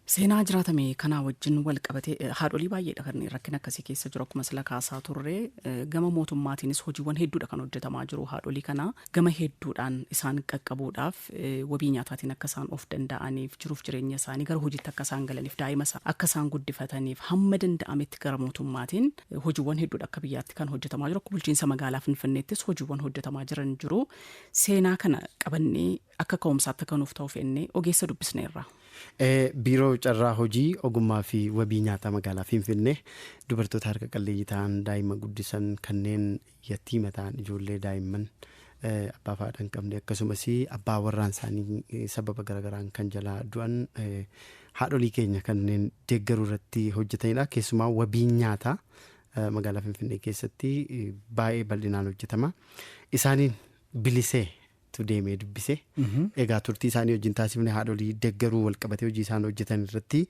Seenaa jiraatame kanaa wajjin wal qabatee haadholii baay'eedha kan rakkina akkasii keessa jiru. Akkuma sila kaasaa turre, gama mootummaatiinis hojiiwwan hedduudha kan hojjetamaa jiru. Haadholii kana gama hedduudhaan isaan qaqqabuudhaaf, wabii nyaataatiin akka isaan of danda'aniif, jiruuf jireenya isaanii gara hojiitti akka isaan galaniif, daa'ima akka isaan guddifataniif, hamma danda'ametti gara mootummaatiin hojiiwwan hedduudha akka biyyaatti kan hojjetamaa jiru. Akka bulchiinsa magaalaa Finfinneettis hojiiwwan hojjetamaa jiran jiru. Seenaa kana qabannee akka ka'umsaatti akka nuuf ta'u feennee ogeessa dubbisneerra. Biiroo Carraa Hojii Ogummaa fi Wabii Nyaataa Magaalaa Finfinnee dubartoota harka qalleeyyii ta'an, daa'ima guddisan, kanneen yatiima ta'an, ijoollee daa'imman abbaa fi haadha hin qabne, akkasumas abbaa warraan isaanii sababa garaagaraan kan jalaa du'an haadholii keenya kanneen deeggaruu irratti hojjetanidha. Keessumaa wabiin nyaataa magaalaa Finfinnee keessatti baay'ee bal'inaan hojjetama. Isaaniin bilisee tu deemee dubbise. Egaa turtii isaanii wajjin taasifne haadholii deeggaruu wal qabatee hojii isaan hojjetan irratti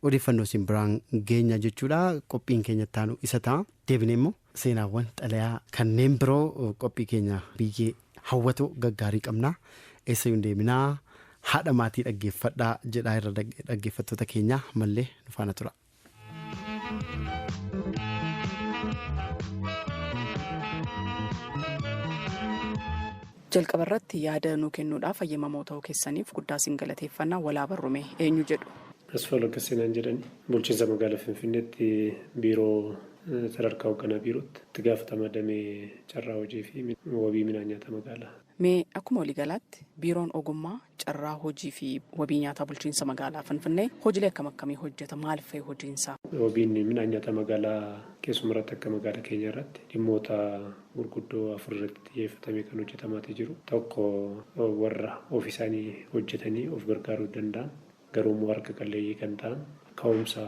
odeeffannoo isin biraan geenya jechuudha. Qophiin keenya itti isa ta'a. Deebinee immoo seenaawwan xalayaa kanneen biroo qophii keenya biyyee hawwatoo gaggaarii qabna. Eessayyuu hin deeminaa, haadha maatii dhaggeeffadhaa jedhaa irra dhaggeeffattoota keenya mallee nu faana tura. Jalqaba irratti yaada nuu kennuudhaaf hayyamamoo ta'uu keessaniif guddaa isin galateeffannaa. Walaa barrume eenyu jedhu? Asfaa Laggaseenaan jedhani, bulchiinsa magaalaa Finfinneetti biiroo sadarkaa hoogganaa biirootti itti gaafatama damee carraa hojii fi wabii midhaan nyaataa magaalaa. Mee akkuma waliigalaatti biiroon ogummaa, carraa hojii fi wabii nyaataa bulchiinsa magaalaa Finfinnee hojiilee akkam akkamii hojjeta? Maal fa'i hojiinsaa? Wabiin midhaan nyaataa magaalaa keessumaa irratti akka magaalaa keenya irratti dhimmoota gurguddoo afur irratti xiyyeeffatamee kan hojjetamaatii jiru. Tokko, warra ofii isaanii hojjetanii of gargaaruu danda'an garuu immoo harka qalleeyyii kan ta'an, ka'umsa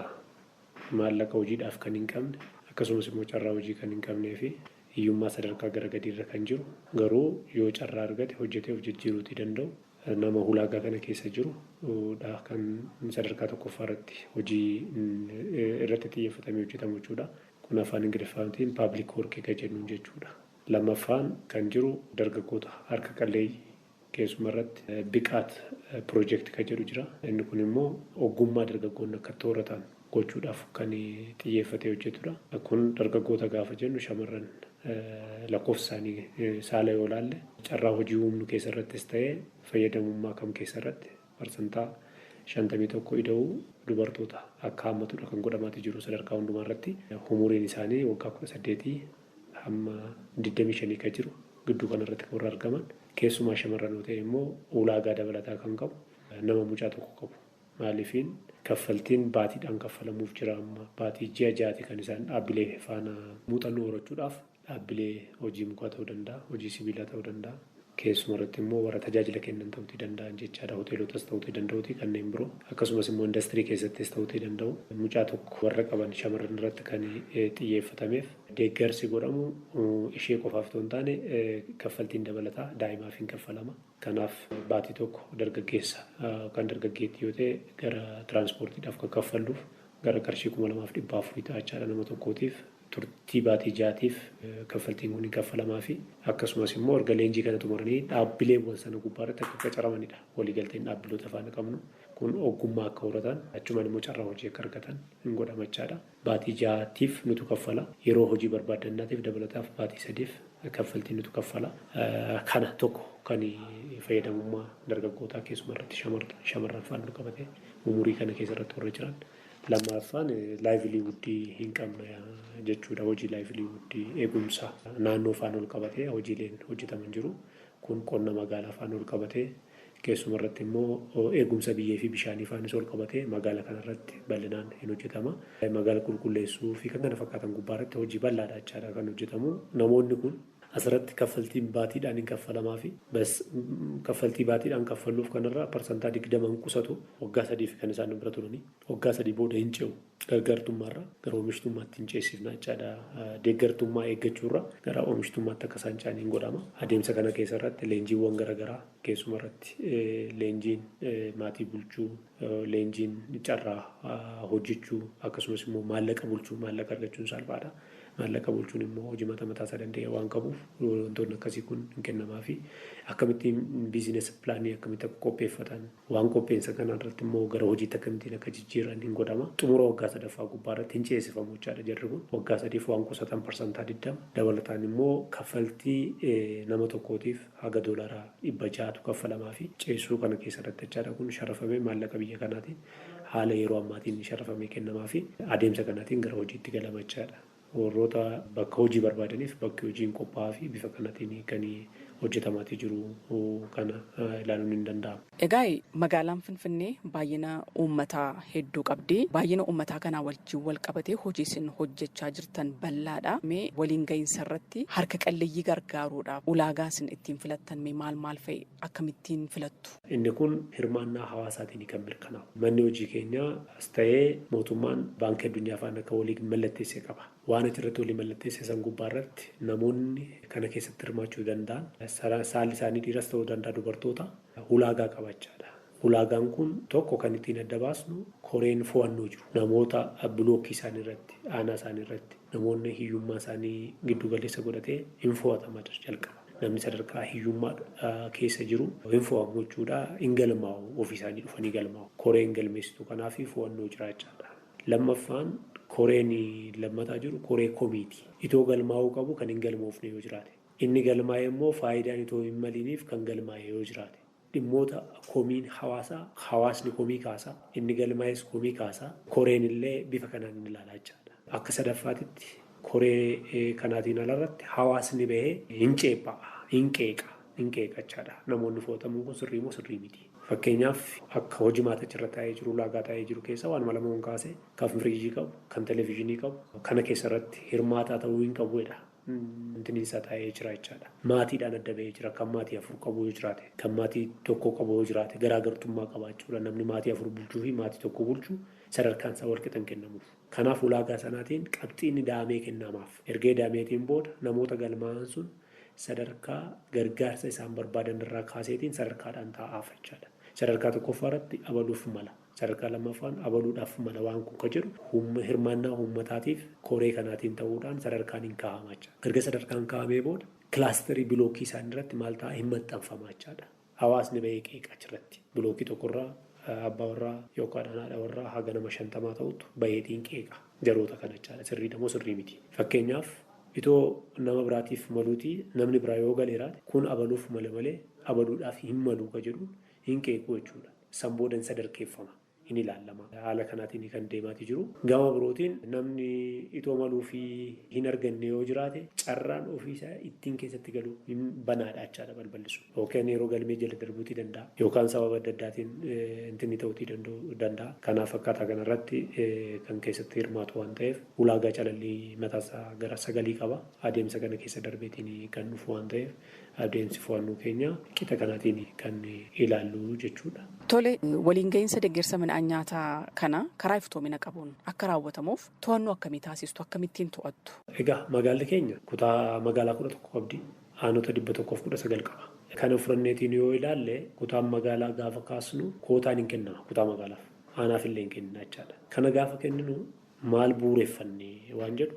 maallaqa hojiidhaaf kan hin qabne, akkasumas immoo carraa hojii kan hin qabnee fi hiyyummaa sadarkaa gara gadiirra kan jiru, garuu yoo carraa argate hojjetee of jijjiiruutii danda'u, nama ulaagaa kana keessa jiru dha kan sadarkaa tokkoffaa irratti hojii irratti xiyyeeffatamee hojjetamu jechuudha. Kun afaan Ingiliffaatiin public work kan jennuun jechuudha. Lammaffaan kan jiru dargaggoota harka qalleeyyii keessuma irratti biqaat project kan jedhu jira. Inni kun immoo ogummaa dargaggoonni akka horatan gochuudhaaf kan xiyyeeffatee hojjetudha. Kun dargaggoota gaafa jennu shamarran lakkoofsa isaanii saala yoo ilaalle, carraa hojii uumnu keessa irrattis ta'ee fayyadamummaa kam keessa irratti 51% ida'uu dubartoota akka hammatudha kan godhamaati jiru sadarkaa hundumaa irratti. Umuriin isaanii waggaa 18 hamma 25 kan jiru gidduu kanarratti kan warra argaman, keessumaa shamarran yoo ta'e immoo ulaagaa dabalataa kan qabu nama mucaa tokko qabu. Maaliifiin kaffaltiin baatiidhaan kaffalamuuf jira. Amma baatii ji'a ja'aati kan isaan dhaabbilee faana muuxannoo horachuudhaaf dhaabbilee hojii mukaa ta'uu danda'a, hojii sibiilaa ta'uu danda'a. Keessuma irratti immoo warra tajaajila kennan ta'uu danda'an jechaadha. Hoteelotas ta'uu danda'uuti, kanneen biroo. Akkasumas immoo indastirii keessattis ta'uu danda'u. Mucaa tokko warra qaban shamarran irratti kan xiyyeeffatameef deeggarsi godhamu ishee qofaaf otoo hin taane kaffaltiin dabalataa daa'imaaf hin kaffalama. Kanaaf baatii tokko dargaggeessa kan dargaggeettii yoo ta'e gara tiraanspoortiidhaaf kan kaffalluuf gara qarshii 2,400 ta'a jechaadha nama tokkootiif. Turtii baatii ja'aatiif kaffaltiin kun hin kaffalamaa fi akkasumas immoo erga leenjii kana xumuranii dhaabbileewwan sana gubbaa irratti akka qacaramanidha. Waliigalteen dhaabbiloota faana qabnu kun ogummaa akka horatan, achumaan immoo carraa hojii akka argatan hin godhama jechaadha. Baatii ja'aatiif nutu kaffala. Yeroo hojii barbaaddannaatiif dabalataaf baatii sadiif kaffaltiin nutu kaffala. Kana tokko kan fayyadamummaa dargaggootaa keessumaa irratti shamarran faana qabatee umurii kana keessa irratti warra jiran. Lammaffaan livelihoodii hin qabne jechuudha. Hojii livelihoodii eegumsa naannoo faana ol qabatee hojiileen hojjetaman jiru. Kun qonna magaalaa faana ol qabatee, keessuma irratti immoo eegumsa biyyee fi bishaanii faanis ol qabatee magaalaa kanarratti bal'inaan hin hojjetama. Magaala qulqulleessuu fi kan kana fakkaatan gubbaa irratti hojii bal'aadha jechaadha kan hojjetamu. Namoonni kun asirratti kaffaltiin baatiidhaan hin kaffalamaa fi bas kaffaltii baatiidhaan kaffalluuf kanarraa 20% hin qusatu. Waggaa 3f kan isaan bira turanii, waggaa 3 booda hin ce'u. Gargaartummaarra gara oomishtummaatti hin ceesifna jechaadha. Deeggartummaa eeggachuurra gara oomishtummaatti akka isaan ce'an hin godhama. Adeemsa kana keessa irratti leenjiiwwan garaagaraa Keessuma irratti leenjiin maatii bulchuu, leenjiin carraa hojjechuu, akkasumas immoo maallaqa bulchuu, maallaqa argachuun salphaadha. Maallaqa bulchuun immoo hojii mataa mataa isaa danda'e waan qabuuf wantoonni akkasii kun hin kennamaa fi akkamittiin biizines pilaanii akkamitti akka qopheeffatan, waan qopheessa kana irratti immoo gara hojiitti akkamittiin akka jijjiiran hin godhama. Xumura waggaa sadaffaa gubbaa irratti hin ceesifamu jechaadha jarri kun. Waggaa sadiif waan qusatan 20% dabalataan immoo kaffaltii nama tokkootiif haga $600 kaffalamaa fi ceesisuu kana keessa irratti jechaadha kun sharafamee maallaqa biyya kanaatiin haala yeroo ammaatiin sharafamee kennamaa fi adeemsa kanaatiin gara hojiitti galama jechaadha. Warroota bakka hojii barbaadaniif bakki hojiin qophaa'aa fi bifa kanaatiin kan hojjetamaatii jiru kana ilaaluun hin danda'amu. Egaa magaalaan Finfinnee baay'ina uummataa hedduu qabdi. Baay'ina uummataa kanaa wajjin wal qabatee hojii isin hojjechaa jirtan bal'aadha. Mee waliin gahinsa irratti harka qalleeyyii gargaaruudhaaf ulaagaa isin ittiin filattan mee maal maal fa'i, akkamittiin filattu? Inni kun hirmaannaa hawaasaatiin kan mirkanaa'u. Manni hojii keenyaa as ta'ee mootummaan baankii addunyaa faana akka waliin mallatteessee qaba. Waan achirratti walii mallatteesse san gubbaa irratti namoonni kana keessatti hirmaachuu danda'an saalli isaanii dhiiras ta'uu danda'a dubartoota ulaagaa qabachaadha. Ulaagaan kun tokko kan ittiin adda baasnu koreen fo'annoo jiru. Namoota bilookii isaanii irratti, aanaa isaanii irratti namoonni hiyyummaa isaanii giddu galeessa godhatee hin fo'atama jalqaba. Namni sadarkaa hiyyummaa keessa jiru hin fo'amu jechuudha. Hin galmaa'u, ofii isaanii dhufanii galmaa'u. Koreen galmeessitu kanaaf fo'annoo jiraachaadha. Lammaffaan koreen lammataa jiru koree komiiti. Itoo galmaa'uu qabu kan hin galmoofne yoo jiraate. Inni galmaa'e immoo faayidaan itoo hin maliniif kan galmaa'e yoo jiraate. Dhimmoota komiin hawaasaa, hawaasni komii kaasaa, inni galmaa'es komii kaasaa, koreen illee bifa kanaan hin ilaalaa jechaadha. Akka sadaffaatitti koree kanaatiin alarratti hawaasni bahee hin ceepha'a, hin qeeqa, hin qeeqa jechaadha. Namoonni fo'atamuun kun sirrii moo sirrii miti? Fakkeenyaaf akka hojii maatii achirra taa'ee jiru, ulaagaa taa'ee jiru keessa waanuma lama kaasee kan firiijii qabu, kan televezyiinii qabu, kana keessa irratti hirmaataa ta'uu hin qabuudha. Wanti isaa taa'ee jira jechaadha. Maatiidhaan adda bahee jira. Kan maatii afur qabu yoo jiraate, kan maatii tokko qabu yoo jiraate garaagartummaa qabaachuudha. Namni maatii afur bulchuu fi maatii tokko bulchuu sadarkaan isaa walqixa hin kennamuuf. Kanaaf ulaagaa sanaatiin qabxiin daamee kennamaaf. Erga daameetiin booda namoota galmaa'an sun sadarkaa gargaarsa isaan barbaadan irraa kaaseetiin sadarkaadhaan taa'aaf jechaadha. Sadarkaa tokkoffaa irratti abaluuf mala. Sadarkaa lammaffaan abaluudhaaf mala waan kun kan jedhu hirmaannaa uummataatiif koree kanaatiin ta'uudhaan sadarkaan hin kaa'ama jechaadha. Erga sadarkaan kaa'amee booda kilaasterii bilookii isaanii irratti maal ta'a hin maxxanfama jechaadha. Hawaasni bahee qeeqa achirratti. Bilookii tokkorraa abbaa warraa yookaan haadha warraa haga nama 50 ta'utu baheetiin qeeqa jaroota kana jechaadha. Sirriidha moo sirrii miti? Fakkeenyaaf itoo nama biraatiif maluutii namni biraa yoo galeeraate kun abaluuf mala malee abaluudhaaf hin maluu ka jedhuun hin qeequ jechuudha. San booda hin sadarkeeffama, hin ilaalama. Haala kanaatiin kan deemaatii jiru. Gama birootiin namni itoo maluu fi hin arganne yoo jiraate carraan ofiisaa ittiin keessatti galu hin banaadha jechaadha balballi sun. Yookaan yeroo galmee jala darbuutii danda'a. Yookaan sababa adda addaatiin intinni ta'uutii danda'a. Kanaaf akkaataa kanarratti kan keessatti hirmaatu waan ta'eef ulaagaa calallii mataasaa gara 9 qaba. Adeemsa kana keessa darbeetiin kan dhufu waan ta'eef adeemsi fo'annoo keenya qixa kanaatiin kan ilaallu jechuudha. Tole, waliin gahinsa deeggarsa midhaan nyaataa kana karaa iftoomina qabuun akka raawwatamuuf to'annoo akkamii taasistu, akkamittiin to'attu? Egaa magaalli keenya kutaa magaalaa 11 qabdi. Aanota 119 qaba. Kana furanneetiin yoo ilaalle kutaan magaalaa gaafa kaasnu kootaan hin kennama kutaa magaalaaf. Aanaaf illee hin kennina jechaadha. Kana gaafa kenninu maal bu'uureffannee waan jedhu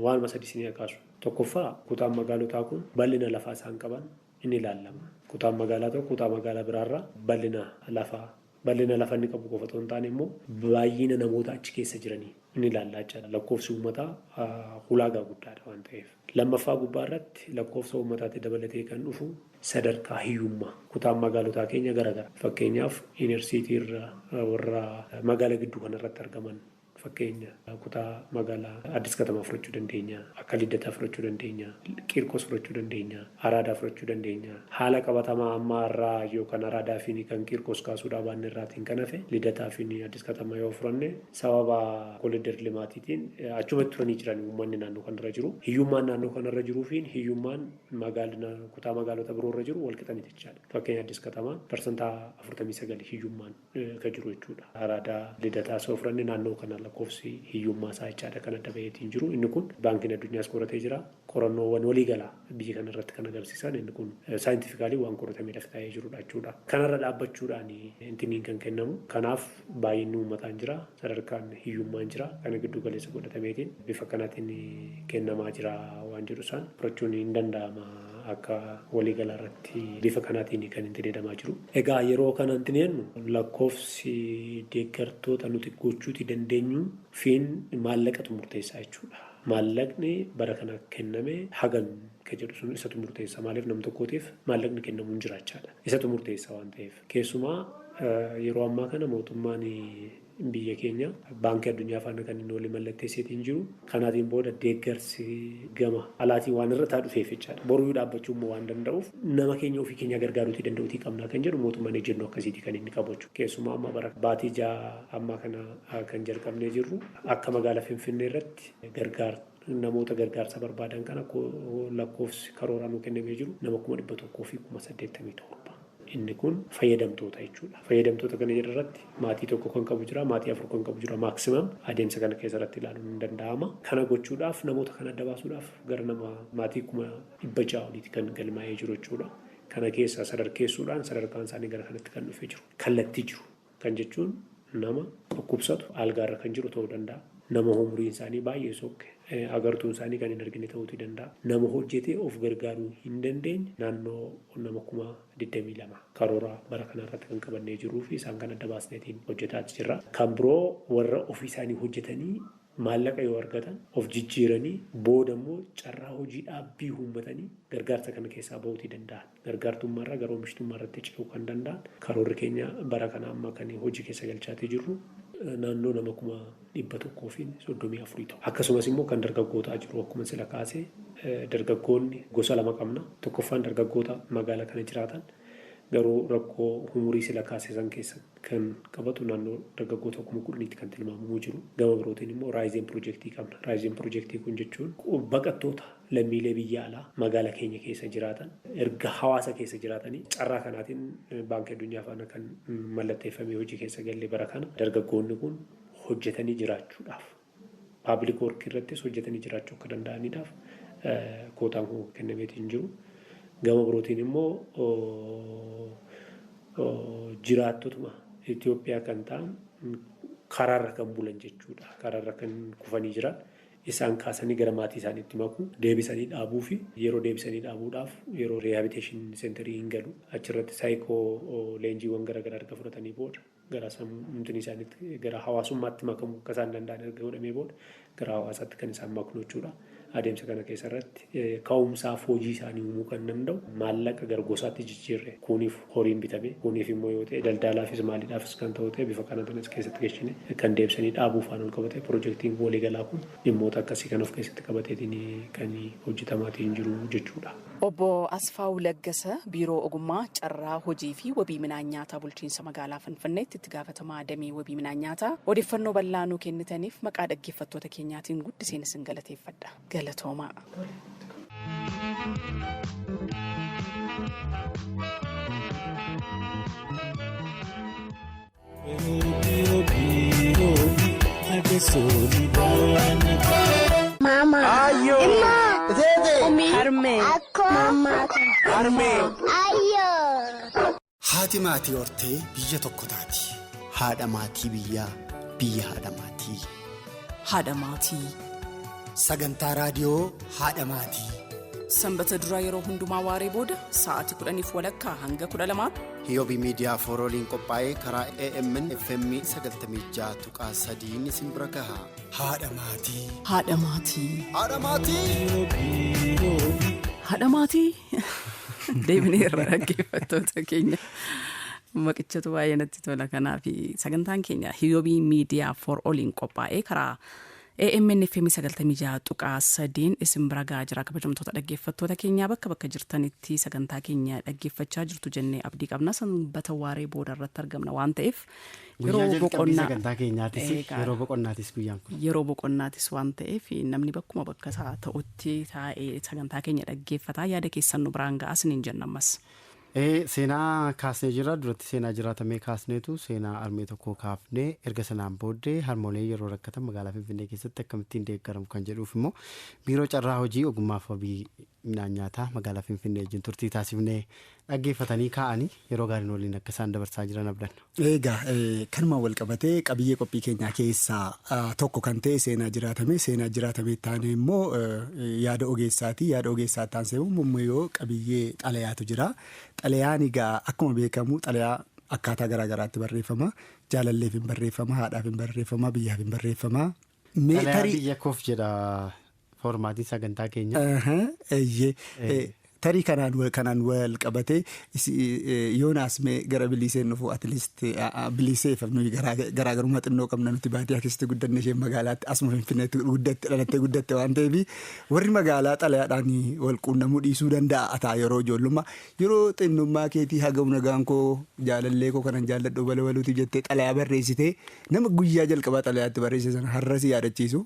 waanuma sadii isinii kaasu. Tokkoffaa kutaan magaalotaa kun bal'ina lafaa isaan qaban inni ilaalama. Kutaan magaalaa tokko kutaa magaalaa biraarraa bal'ina lafa inni qabu qofa otoo hin taane immoo baay'ina namoota achi keessa jiranii inni ilaallaa jechaadha. Lakkoofsi uummataa ulaagaa guddaadha waan ta'eef. Lammaffaa gubbaa irratti lakkoofsa uummataatti dabalatee kan dhufu sadarkaa hiyyummaa kutaan magaalotaa keenya garaagara. Fakkeenyaaf yuunivarsiitii irra warra magaala gidduu kanarratti argaman fakkeenya kutaa magaalaa Addis Katamaa fudhachuu dandeenya, akka Liddataa fudhachuu dandeenya, Qiirqos fudhachuu dandeenya, Araadaa fudhachuu dandeenya. Haala qabatamaa ammaa irraa yookaan Araadaa fi kan Qiirqos kaasuudhaa baanne irraatiin kan hafe Liddataa fi Addis Katamaa yoo fudhanne sababa koliider limaatiitiin achumatti turanii jiran uummanni naannoo kanarra jiru. Hiyyummaan naannoo kanarra jiruu fi hiyyummaan magaalina kutaa magaalota biroo irra jiru wal qixa miti jechaadha. Fakkeenya Addis Katamaa 49% hiyyummaan kan jiru jechuudha. Araadaa Liddataa soo fudhanne naannoo kana Lakkoofsi hiyyummaa isaa jechaadha kan adda baheetiin jiru. Inni kun Baankiin Addunyaas qoratee jira. Qorannoowwan waliigalaa biyya kana irratti kan agarsiisan inni kun scientifically waan qoratamee lafa taa'ee jirudha jechuudha. Kanarra dhaabbachuudhaan intiniin kan kennamu. Kanaaf baay'inni uummataan jira, sadarkaan hiyyummaan jira. Kana giddu galeessa godhatameetiin bifa kanaatiin kennamaa jira waan jedhu isaan fudhachuun hin danda'ama akka waliigalaa irratti bifa kanaatiin kan itti deemaa jiru. Egaa yeroo kana itti jennu lakkoofsi deeggartoota nuti gochuuti dandeenyu fiin maallaqatu murteessaa jechuudha. Maallaqni bara kana kenname hagam kan jedhu sun isatu murteessa. Maaliif nam tokkootiif maallaqni kennamuun jiraachaadha. Isatu murteessa waan ta'eef. Keessumaa yeroo ammaa kana mootummaan biyya keenya Baankii Addunyaa faana kan inni walii mallatteesseetiin jiru. Kanaatiin booda deeggarsi gama alaatiin waan irra taa dhufeef jechaadha. Boruu dhaabbachuu immoo waan danda'uuf nama keenya ofii keenya gargaaruutii danda'uutii qabnaa kan jedhu mootummaan ejjennoo akkasiitii kan inni qabu jechuudha. Keessumaa amma bara baatii 6 ammaa kana kan jalqabnee jirru akka magaalaa Finfinnee irratti namoota gargaarsa barbaadan kana lakkoofsi karooraan nuu kennamee jiru nama 187,000. Inni kun fayyadamtoota jechuudha. Fayyadamtoota kana irratti maatii tokko kan qabu jira, maatii 4 kan qabu jira. Maximum adeemsa kana keessatti ilaaluun hin danda'ama. Kana gochuudhaaf namoota kana adda baasuudhaaf gara nama maatii 600,000 oliitti kan galmaa'ee jiru jechuudha. Kana keessa sadarkeessuudhaan sadarkaan isaanii gara kanatti kan dhufee jiru. Kallattii jiru. Kan jechuun nama dhukkubsatu algaarra kan jiru ta'uu danda'a. Nama umuriin isaanii baay'ee sokke agartuun isaanii kan hin argine ta'uu danda'a. Nama hojjetee of gargaaruu hin dandeenye naannoo nama 22,000 karoora bara kanarratti kan qabannee jiruu fi isaan kan adda baasneetiin hojjetaa jirra. Kan biroo warra ofii isaanii hojjetanii maallaqa yoo argatan of jijjiiranii booda immoo carraa hojii dhaabbii uummatanii gargaarsa kana keessaa bahuutii danda'an. Gargaartummaarraa gara oomishtummaarratti ce'uu kan danda'an karoorri keenya bara kana amma kan hojii keessa galchaatii jirru naannoo nama 134,000 ta'u. Akkasumas immoo kan dargaggootaa jiru akkuma sila kaasee dargaggoonni gosa lama qabna. Tokkoffaan dargaggoota magaalaa kana jiraatan garuu rakkoo umurii sila kaasee san keessa kan qabatu naannoo dargaggoota 10,000 kan tilmaamamuu jiru. Gama birootiin immoo raayizeen piroojeektii qabna. Raayizeen piroojeektii kun jechuun baqattoota lammiilee biyya alaa magaalaa keenya keessa jiraatan erga hawaasa keessa jiraatanii carraa kanaatiin Baankii Addunyaa faana kan mallatteeffamee hojii keessa galle bara kana dargaggoonni kun hojjetanii jiraachuudhaaf paabilik work irrattis hojjetanii jiraachuu akka danda'aniidhaaf kootaan kun kennameetiin jiru. Gama birootiin immoo jiraattotuma Itoophiyaa kan ta'an karaarra kan bulan jechuudha. Karaarra kan kufanii jiran isaan kaasanii gara maatii isaaniitti makuu deebisanii dhaabuu fi yeroo deebisanii dhaabuudhaaf yeroo rehabilitation centerii hin galu achirratti saayikoo leenjiiwwan garaagaraa erga fudhatanii booda gara sammuun isaaniitti gara hawaasummaatti makamuu akka isaan danda'an erga godhamee booda gara hawaasaatti kan isaan maknu jechuudha. Adeemsa kana keessarratti ka'umsaaf hojii isaanii uumuu kan danda'u maallaqa gara gosaatti jijjiirre kuniif horiin bitame kuniif immoo yoo ta'e daldalaafis maaliidhaafis kan ta'u ta'e bifa kanaatiin keessatti galchine kan deebisanii dhaabuu faana ol qabate piroojeektiin waliigalaa kun dhimmoota akkasii kan of keessatti qabateetiin kan hojjetamaatiin jiru jechuudha. Obbo Asfaaw Laggasa Biiroo Ogummaa Carraa Hojii fi Wabii Midhaan Nyaataa Bulchiinsa Magaalaa Finfinneetti itti gaafatamaa damee wabii midhaan nyaataa odeeffannoo bal'aa nuu kennitaniif maqaa dhaggeeffattoota keenyaatiin guddiseen isin galateeffadha. Galatoomaa. Mama. Ayo. Emma. Tete. Umi. Harme. Akko. Mama. Harme. Ayo. Haati maatii hortee biyya tokko taati. Haadha maatii biyyaa, biyya haadha maatii. Haadha maatii. Sagantaa raadiyoo haadha maatii. Sanbata duraa yeroo hundumaa waaree booda sa'aatii 10:15 hanga 12 Hiyoobii Miidiyaa Foorooliin qophaa'ee karaa AMN FM 96.3 isin bira gaha. Haadha maatii. Haadha maatii. Haadha maatii. Haadha maatii. Deebinee irra dhaggeeffattoota keenya. Maqichatu baay'ee natti tola. Kanaaf sagantaan keenya Hiyoobii Miidiyaa Foorooliin qophaa'ee karaa AMN FM 96.3 isin bira gahaa jira. Kabajamtoota dhaggeeffattoota keenyaa bakka bakka jirtanitti sagantaa keenya dhaggeeffachaa jirtu jennee abdii qabna. Sanbata waaree booda irratti argamna waan ta'eef yeroo boqonnaa sagantaa keenyaatis yeroo boqonnaatis guyyaan kun yeroo boqonnaatis waan ta'eef namni bakkuma bakka isaa ta'utti taa'ee sagantaa keenya dhaggeeffataa yaada keessan nu biraan ga'aa isiniin jenna ammas. Seenaa kaasnee jira. Duratti seenaa jiraatamee kaasneetu seenaa harmee tokkoo kaafnee, erga sanaan booddee harmoolee yeroo rakkatan magaalaa Finfinnee keessatti akkamittiin deeggaramu kan jedhuuf immoo Biiroo Carraa Hojii Ogummaaf Wabii Midhaan Nyaataa magaalaa Finfinnee wajjin turtii taasifnee dhaggeeffatanii kaa'anii yeroo gaariin waliin akka isaan dabarsaa jiran abdanna. Egaa kanumaan wal qabatee qabiyyee qophii keenyaa keessaa tokko kan ta'e seenaa jiraatame. Seenaa jiraatame taane immoo yaada ogeessaati. Yaada ogeessaa taansee immoo yoo qabiyyee xalayaatu jira. Xalayaan egaa akkuma beekamu xalayaa akkaataa garaa garaatti barreeffama. Jaalalleef hin barreeffama, haadhaaf hin barreeffama, biyyaaf hin barreeffama. Xalayaa biyya koof jedha foormaatiin sagantaa keenya. Tarii kanaan wal qabatee, Yoonaas, mee gara Biliseen dhufu. At least Biliseef nuyi garaagarummaa xinnoo qabna. Nuti baadiyyaa keessatti guddanne, isheen magaalaatti asuma Finfinneetti guddatte, dhalattee guddatte waan ta'eef, warri magaalaa xalayaadhaan wal quunnamuu dhiisuu danda'a ta'a. Yeroo ijoollummaa, yeroo xinnummaa keetii hagam nagaan koo jaalallee koo kanan jaalladhu bala baluuti jettee xalayaa barreessitee, nama guyyaa jalqabaa xalayaatti barreesse sana har'a si yaadachiisu?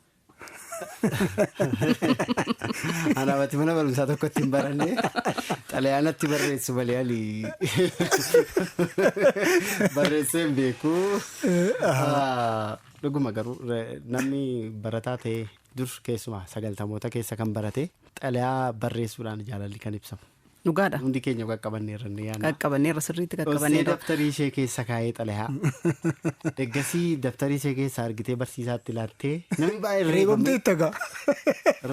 Anaafati mana barumsaa tokkotti hin baranne. Xalayaa natti barreessu malee ani barreessee hin beeku. Dhuguma garuu namni barataa ta'e dur, keessumaa 90moota keessa kan barate, xalayaa barreessuudhaan jaalalli kan ibsamu. Dhugaadha. Hundi keenya qaqqabanneerra inni yaadna. Qaqqabanneerra, sirriitti Qossee qaqqabanneerra. Daftarii ishee keessa kaa'ee xalayaa. Deggasii daftarii ishee keessa argitee barsiisaatti laattee namni baay'ee Reebamtee tagaa.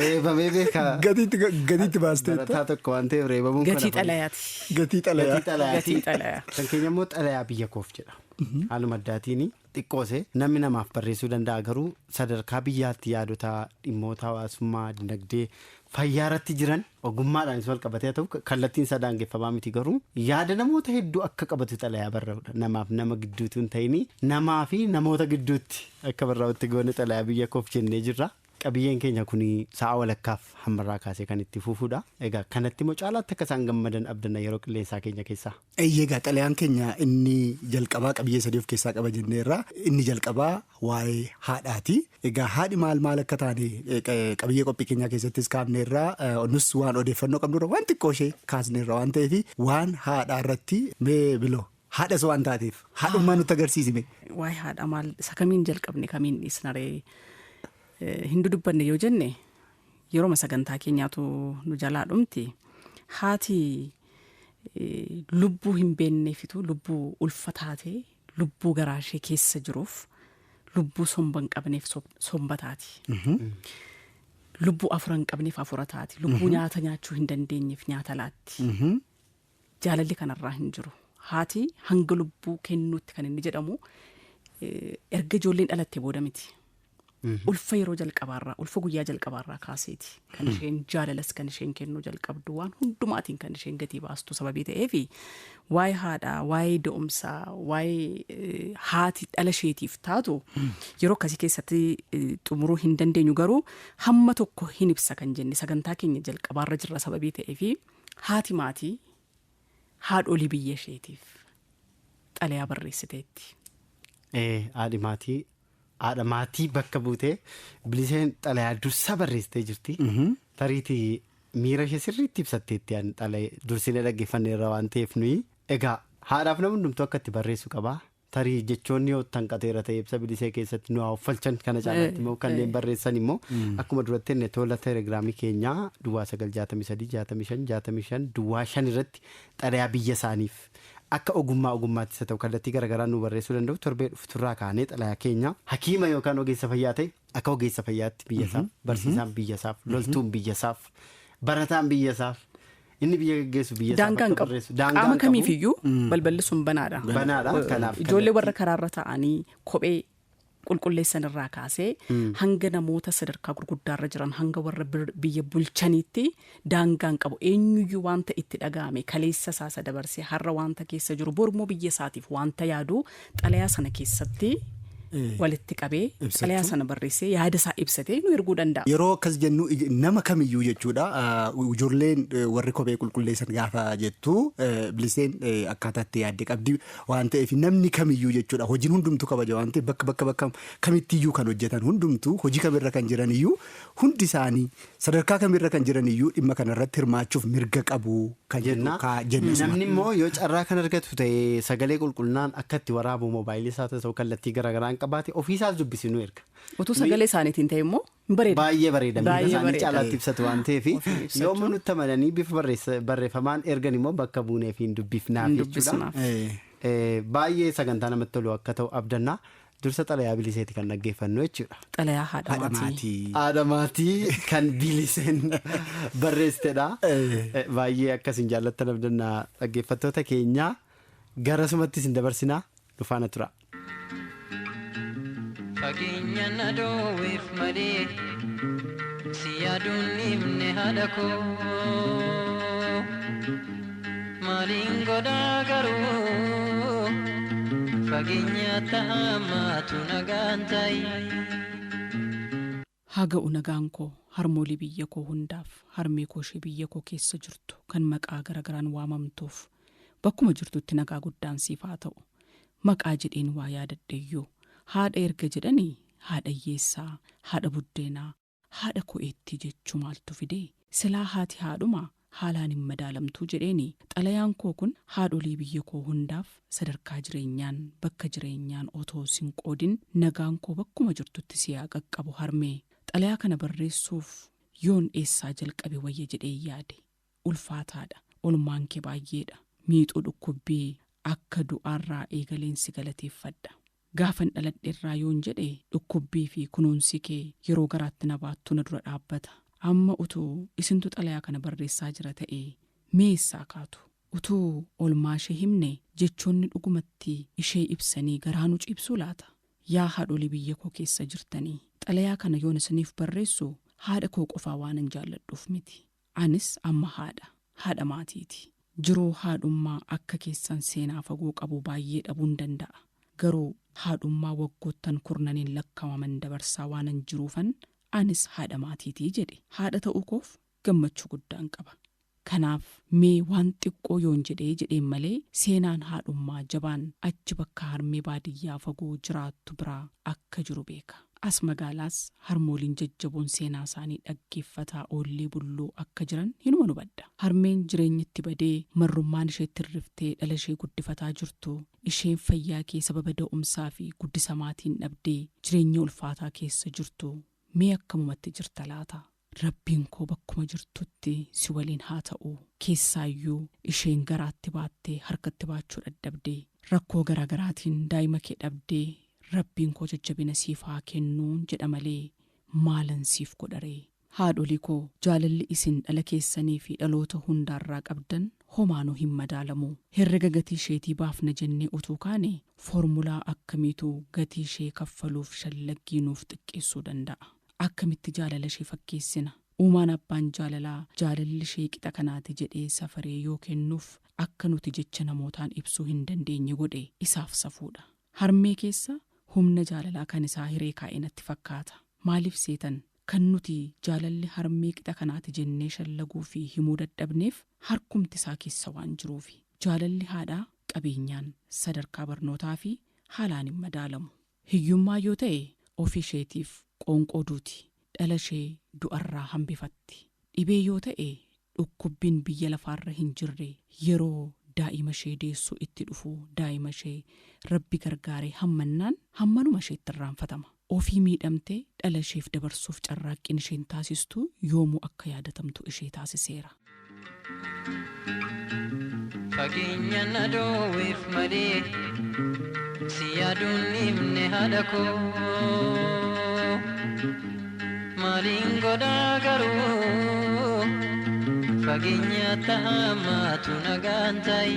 Reebamee beeka. Gatiitti baastee. Barataa tokko waan ta'eef reebamuun Gatii kana xalayaati. Gatii xalayaa. Gatii xalayaati. Gatii xalayaa. Kan keenya immoo xalayaa biyya koof jedha. Haaluma addaatiin xiqqoose namni namaaf barreessuu danda'a, garuu sadarkaa biyyaatti yaadota dhimmoota hawaasummaa, dinagdee, fayyaa irratti jiran ogummaadhaanis wal qabatee haa ta'u, kallattiin isaa daangeffamaa miti, garuu yaada namoota hedduu akka qabatu xalayaa barraa'udha. Namaaf nama gidduutu hin ta'in, namaa fi namoota gidduutti akka barraa'utti goone xalayaa biyya koof jennee jirra. Qabiyyeen keenya kun sa'a walakkaaf hammarraa kaasee kan itti fufuudha. Egaa kanatti immoo caalaatti akka isaan gammadan abdanna yeroo qilleensaa keenya keessaa. Egaa xalayaan keenya inni jalqabaa qabiyyee sadii of keessaa qaba jenneerra. Inni jalqabaa waa'ee haadhaati. Egaa haadhi maal maal akka taane qabiyyee qophii keenyaa keessattis kaafneerra. Nus waan odeeffannoo qabnurra waan xiqqoo ishee kaasneerra waan ta'eef, waan haadhaa irratti mee biloo haadhas waan taateef haadhummaa nutti agarsiisime. Waa'ee haadha maal isa kamiin jalqabne, kamiin dhiisnaree? Hin dudubbanne yoo jenne yerooma sagantaa keenyaatu nu jalaa dhumti. Haati lubbuu hin beekneefitu lubbuu ulfa taatee lubbuu garaa ishee keessa jiruuf, lubbuu somba hin qabneef somba taati. Lubbuu afura hin qabneef afura taati. Lubbuu nyaata nyaachuu hin dandeenyeef nyaata laatti. Jaalalli kanarraa hin jiru. Haati hanga lubbuu kennuutti kan inni jedhamu erga ijoolleen dhalatte booda miti. Ulfa yeroo jalqabaarraa, ulfa guyyaa jalqabaarraa kaaseeti kan isheen jaalalas kan isheen kennuu jalqabdu, waan hundumaatiin kan isheen gatii baastu sababii ta'eefi, waa'ee haadhaa, waa'ee da'umsaa, waa'ee haati dhala isheetiif taatu yeroo akkasii keessatti xumuruu hin dandeenyu, garuu hamma tokko hin ibsa kan jenne sagantaa keenya jalqabaarra jirra sababii ta'eefi, haati maatii haadholii biyya isheetiif xalayaa barreessiteetti. Haadhi maatii haadha maatii bakka buutee Biliseen xalayaa dursa barreessitee jirti. Tariitii miira ishee sirriitti ibsatteetti xalayaa dursinee dhaggeeffanneerra waan ta'eef nuyi. Egaa haadhaaf namni hundumtuu akka itti barreessu qaba. Tarii jechoonni yoo tanqateera ta'e ibsa Bilisee keessatti nu haa uffalchan. Kana caalaatti immoo kanneen barreessan immoo akkuma duratti inni tola telegiraamii keenyaa 0963656505 irratti xalayaa biyya isaaniif akka ogummaa ogummaatti isa ta'u kallattii garaagaraa nu barreessuu danda'u. Torbee dhufturraa kaanee xalayaa keenya hakiima yookaan ogeessa fayyaa ta'e akka ogeessa fayyaatti biyya isaaf, barsiisaan biyya isaaf, loltuun biyya isaaf, barataan biyya isaaf, inni biyya geggeessu biyya isaaf Daangaa hin akka qabu. barreessu. Daangaa Qaama hin qabu. kamiifiyyuu balballi sun banaadha. Banaadha. Kanaaf Ijoollee warra karaarra taa'anii kophee qulqulleessan irraa kaasee hanga namoota sadarkaa gurguddaarra jiran, hanga warra biyya bulchaniitti daangaan qabu. Eenyuyyuu wanta itti dhaga'ame, kaleessa isaa isa dabarsee har'a wanta keessa jiru, bormoo biyya isaatiif wanta yaadu xalayaa sana keessatti Walitti qabee xalayaa sana barreessee yaada isaa ibsatee nu erguu danda'a. Yeroo akkas jennu nama kamiyyuu jechuudha. Ijoolleen warri kophee qulqulleessan gaafa jettu Biliseen akkaataa itti yaadde qabdi waan ta'eef namni kamiyyuu jechuudha. Hojiin hundumtuu kabaja waan ta'eef bakka bakka bakka kamittiyyuu kan hojjetan hundumtuu hojii kamirra kan jiran iyyuu hundi isaanii sadarkaa kamirra kan jiran iyyuu dhimma kanarratti hirmaachuuf mirga qabu kan jenna. Namni immoo yoo carraa kan argatu ta'e sagalee qulqullinaan akka itti waraabu moobaayilii isaa ta'u kallattii garaagaraan qabaate ofiisaas dubbisinu erga. Utuu sagalee isaaniitiin ta'e immoo bareeda. Baay'ee bareeda. Miira isaanii caalaatti ibsatu waan ta'eef yommuu nutti amananii bifa barreeffamaan ergan immoo bakka buunee fi hin dubbifnaaf jechuudha. Baay'ee sagantaa namatti tolu akka ta'u abdannaa. Dursa xalayaa Biliseeti kan dhaggeeffannu jechuudha. Xalayaa haadha maatii. Haadha maatii kan Biliseen barreessitedha. Baay'ee akkasiin jaallattan abdannaa dhaggeeffattoota keenyaa garasumatti isin dabarsinaa dhufaana tura. Fageenya na dhoowweef malee si yaaduun himne haadha koo maaliin godhaa garuu fageenya taamaatu nagaan ta'i. Haa ga'u nagaan koo harmoolii biyya koo hundaaf harmee koo ishee biyya koo keessa jirtu kan maqaa garagaraan waamamtuuf bakkuma jirtutti nagaa guddaan siif haa ta'u maqaa jedheen waa yaadadheeyyuu. Haadha erga jedhanii haadha hiyyeessaa, haadha buddeenaa, haadha ko'eetti jechuu maaltu fidee silaa haati haadhuma haalaan hin madaalamtuu jedheeni xalayaan koo kun haadholii biyya koo hundaaf sadarkaa jireenyaan bakka jireenyaan otoo sin qoodin nagaan koo bakkuma jirtutti si haa qaqqabu harmee xalayaa kana barreessuuf yoon eessaa jalqabe wayya jedhee yaade ulfaataadha olmaan kee baay'eedha miixuu dhukkubbii akka du'aarraa eegaleen si galateeffadha. Gaafan dhaladheerraa yoon jedhe dhukkubbii fi kunuunsi kee yeroo garaatti na baattu na dura dhaabbata. Amma utuu isintu xalayaa kana barreessaa jira ta'ee meessaa kaatu utuu olmaa ishee himne jechoonni dhugumatti ishee ibsanii garaa nu ciibsuu laata. Yaa haadholii biyya koo keessa jirtanii xalayaa kana yoon isiniif barreessu haadha koo qofaa waan hin jaalladhuuf miti. Anis amma haadha maatiiti. Jiruu haadhummaa akka keessan seenaa fagoo qabu baay'ee dhabuun danda'a. Garuu haadhummaa waggoottan kurnaniin lakkaa'aman dabarsaa waanan jiruufan anis haadha maatiitii jedhe haadha ta'uu koof gammachuu guddaan qaba. Kanaaf mee waan xiqqoo yoon jedhee jedheen malee seenaan haadhummaa jabaan achi bakka harmee baadiyyaa fagoo jiraattu biraa akka jiru beeka. As magaalaas harmooliin jajjaboon seenaa isaanii dhaggeeffataa oollee bulloo akka jiran hinuma hubadha. Harmeen jireenyatti badee marrummaan isheetti hirriftee dhala ishee guddifataa jirtu isheen fayyaa kee sababa da'umsaa fi guddisa maatiin dhabdee jireenya ulfaataa keessa jirtu mee akkamumatti jirta laata? Rabbiin koo bakkuma jirtutti si waliin haa ta'u. Keessaayyuu isheen garaatti baattee harkatti baachuu dadhabdee rakkoo garaagaraatiin daa'ima kee dhabdee Rabbiin koo jajjabina siif haa kennuun jedha malee maalan siif godharee. Haadholii koo jaalalli isin dhala keessanii fi dhaloota hundaarraa qabdan homaanuu hin madaalamu. Herrega gatii isheetii baafna jennee utuu kaane foormulaa akkamiitu gatii ishee kaffaluuf shallaggii nuuf xiqqeessuu danda'a. Akkamitti jaalala ishee fakkeessina? Uumaan abbaan jaalalaa jaalalli ishee qixa kanaati jedhee safaree yoo kennuuf akka nuti jecha namootaan ibsuu hin dandeenye godhe isaaf safuudha. Harmee keessa humna jaalalaa kan isaa hiree kaa'e natti fakkaata. Maaliif seetan kan nuti jaalalli harmee qixa kanaati jennee shallaguu fi himuu dadhabneef harkumti isaa keessa waan jiruufi. Jaalalli haadhaa qabeenyaan sadarkaa barnootaa fi haalaan hin madaalamu. Hiyyummaa yoo ta'e ofii isheetiif qoonqoo duuti. Dhala ishee du'arraa hambifatti. Dhibee yoo ta'e dhukkubbiin biyya lafaarra hin jirre yeroo daa'ima ishee deessuu itti dhufu daa'ima ishee rabbi gargaaree hammannaan hammanuma isheetti irraanfatama. Ofii miidhamtee dhala isheef dabarsuuf carraaqqiin isheen taasistu yoomuu akka yaadatamtu ishee taasiseera. Fageenya na dhoowweef malee si yaaduun himne haadha koo maaliin godhaa garuu fageenya taamaatu nagaan ta'i.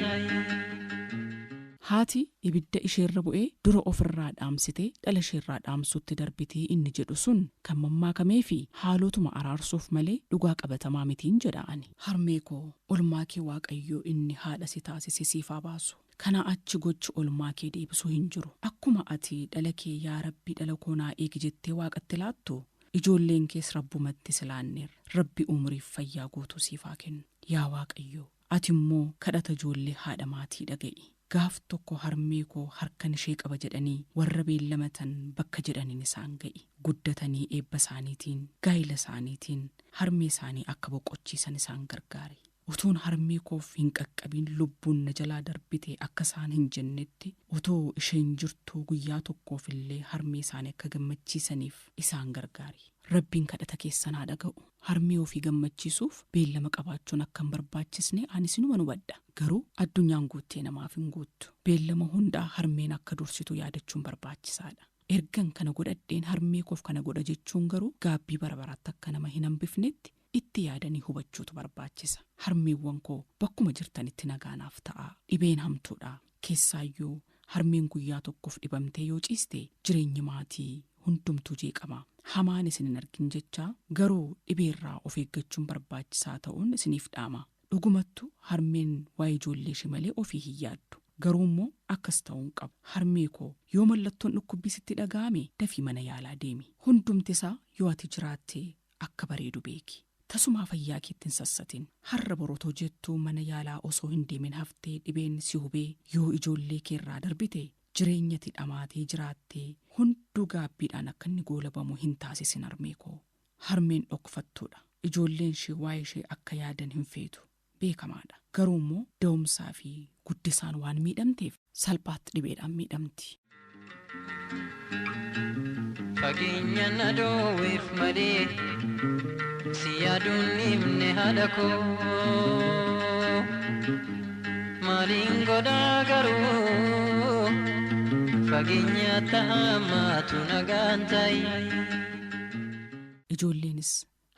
Haati ibidda isheerra bu'ee dura ofirraa dhaamsitee dhala isheerraa dhaamsutti darbitii inni jedhu sun kan mammaakamee fi haalotuma araarsuuf malee dhugaa qabatamaa mitiin jedha ani. Harmee koo olmaa kee Waaqayyoo inni haadha si taasise siif haa baasu. Kana achi gochi olmaa kee deebisuu hin jiru. Akkuma ati dhala kee yaa Rabbi dhala koo naa eegi jettee waaqatti laattu ijoolleen kees rabbumatti si laanneerra. Rabbi umriif fayyaa guutuu siif haa kennu. Yaa Waaqayyoo ati immoo kadhata ijoollee haadha maatii dhaga'i. Gaaf tokko harmee koo harkan ishee qaba jedhanii warra beellamatan bakka jedhaniin isaan ga'i. Guddatanii eebba isaaniitiin gaa'ila isaaniitiin harmee isaanii akka boqochiisan isaan gargaari. Utuun harmee koof hin qaqqabin lubbuun na jalaa darbite akka isaan hin jennetti otoo isheen jirtuu guyyaa tokkoof illee harmee isaanii akka gammachiisaniif isaan gargaari. Rabbiin kadhata keessan haa dhaga'u. Harmee ofii gammachiisuuf beellama qabaachuun akka hin barbaachisne ani sinuma hubadha. Garuu addunyaan guuttee namaaf hin guuttu. Beellama hundaa harmeen akka dursitu yaadachuun barbaachisaadha. Ergan kana godhadheen harmee koof kana godha jechuun garuu gaabbii bara baraatti akka nama hin hambifnetti itti yaadanii hubachuutu barbaachisa. Harmeewwan koo bakkuma jirtanitti nagaanaaf ta'a. Dhibeen hamtuudha. Keessaayyuu harmeen guyyaa tokkoof dhibamtee yoo ciiste jireenyi maatii hundumtuu jeeqama. Hamaan isin hin argin jecha garuu dhibeerraa of eeggachuun barbaachisaa ta'uun isiniif dhaama. Dhugumattu harmeen waa'ee ijoollee ishee malee ofii hin yaaddu. Garuu immoo akkas ta'uu hin qabu. Harmee koo yoo mallattoon dhukkubbii sitti dhaga'ame dafii mana yaalaa deemi. Hundumti isaa yoo ati jiraatte akka bareedu beeki. Tasumaa fayyaa keetti hin sassatin. Har'a borotoo jettuu mana yaalaa osoo hin deemin haftee dhibeen si hubee yoo ijoollee keerraa darbite jireenyatti dhamaatee jiraattee hunduu gaabbiidhaan akka inni goolabamu hin taasisin harmee koo. Harmeen dhokfattuudha. Ijoolleen ishee waa'ee ishee akka yaadan hin feetu. Beekamaadha. Garuu immoo da'umsaa fi guddisaan waan miidhamteef salphaatti dhibeedhaan miidhamti. Fageenya na dhoowweef malee si yaaduun himne haadha koo. Maaliin godhaa garuu fageenya taamaatu nagaan ta'i. Ijoolleenis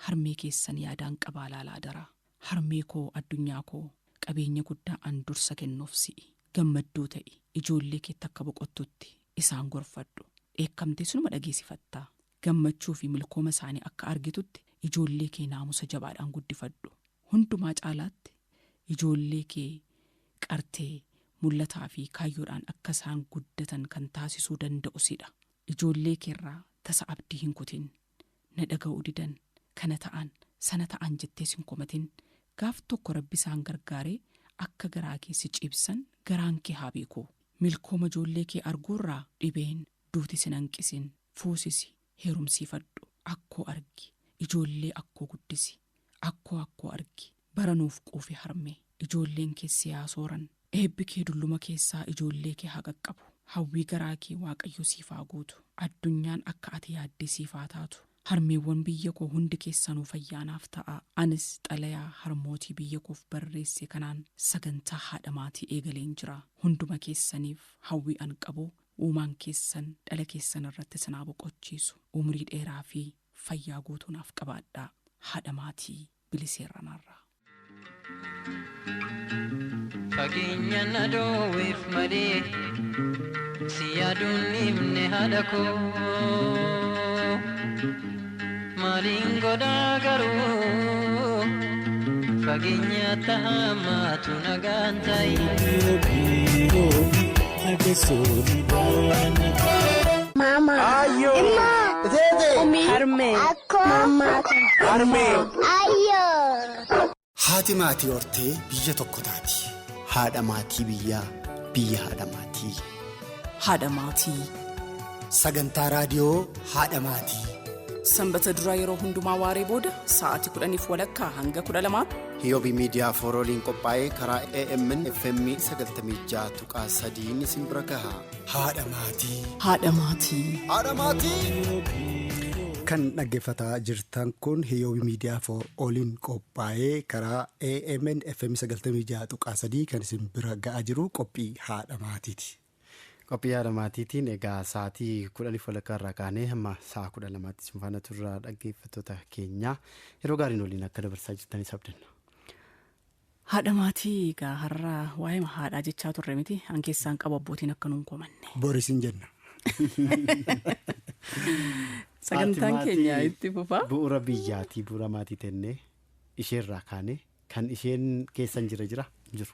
harmee keessan yaadaan qabaa laalaa daraa. Harmee koo addunyaa koo qabeenya guddaa an dursa kennuuf si'i. Gammadduu ta'i. Ijoollee keetti akka boqottutti isaan gorfadhu. Dheekkamtee sunuma dhageessifattaa. Gammachuu fi milkooma isaanii akka argitutti ijoollee kee naamusa jabaadhaan guddifadhu. Hundumaa caalaatti ijoollee kee qartee mul'ataa fi kaayyoodhaan akka isaan guddatan kan taasisuu danda'u sidha. Ijoollee keerraa tasa abdii hin kutin. Na dhaga'uu didan kana ta'an sana ta'an jettees hin komatin. Gaaf tokko rabbi isaan gargaaree akka garaa kee si cibsan garaan kee haa beeku. Milkooma ijoollee kee arguurraa dhibeen duuti sin hanqisin. Fuusisi, heerumsiifadhu, akkoo argi, ijoollee akkoo guddisi, akkoo akkoo argi, baranuuf quufi harmee, ijoolleen kee si haa sooran, eebbi kee dulluma keessaa ijoollee kee haa qaqqabu, hawwii garaa kee Waaqayyo siif haa guutu, addunyaan akka ati yaaddee siif haa taatu. Harmeewwan biyya koo hundi keessanuu fayyaanaaf ta'a. Anis xalayaa harmootii biyya koof barreesse kanaan sagantaa haadha maatii eegaleen jira. Hunduma keessaniif hawwii an qabu uumaan keessan dhala keessan irratti sinaa boqochiisu. Umrii dheeraa fi fayyaa guutuu naaf qabaadhaa. Haadha maatii biliseerranaarraa. Fageenya na dhoowweef malee si yaaduun himne haadha koo. Maaliin godhaa garuu fageenya taamaatu nagaan ta'i. Mama. Ayo. Emma. Tete. Umi. Harmee. Akkoo. Mama. Harmee. Ayo. Haati maatii hortee biyya tokko taati. Haadha maatii biyyaa biyya haadha maatii. Haadha maatii. Sagantaa raadiyoo haadha maatii. Sanbata duraa yeroo hundumaa waaree booda sa'aatii 10:15 hanga 12 Hiyoobii miidiyaa foorooliin qophaa'ee karaa AMN FM 96.3 isin bira gaha. Haadha maatii. Haadha maatii. Haadha maatii. Kan dhaggeeffataa jirtan kun Hiyoobii miidiyaa foorooliin qophaa'ee karaa AMN FM 96.3 kan isin bira ga'aa jiru qophii haadha maatiiti. Qophii haadha maatiitiin egaa sa'aatii 10:15 irraa kaanee hamma sa'a 12tti isin faana turraa dhaggeeffattoota keenyaa yeroo gaariin waliin akka dabarsaa jirtanis abdanna. Haadha maatii egaa har'a waa'ee haadhaa jechaa turre miti an keessaan qabu abbootiin akka nuun komanne. Boris hin jenna. Sagantaan keenya itti fufaa. Bu'uura biyyaatii bu'uura maatii tennee isheerraa kaane kan isheen keessa hin jirre jira jiru.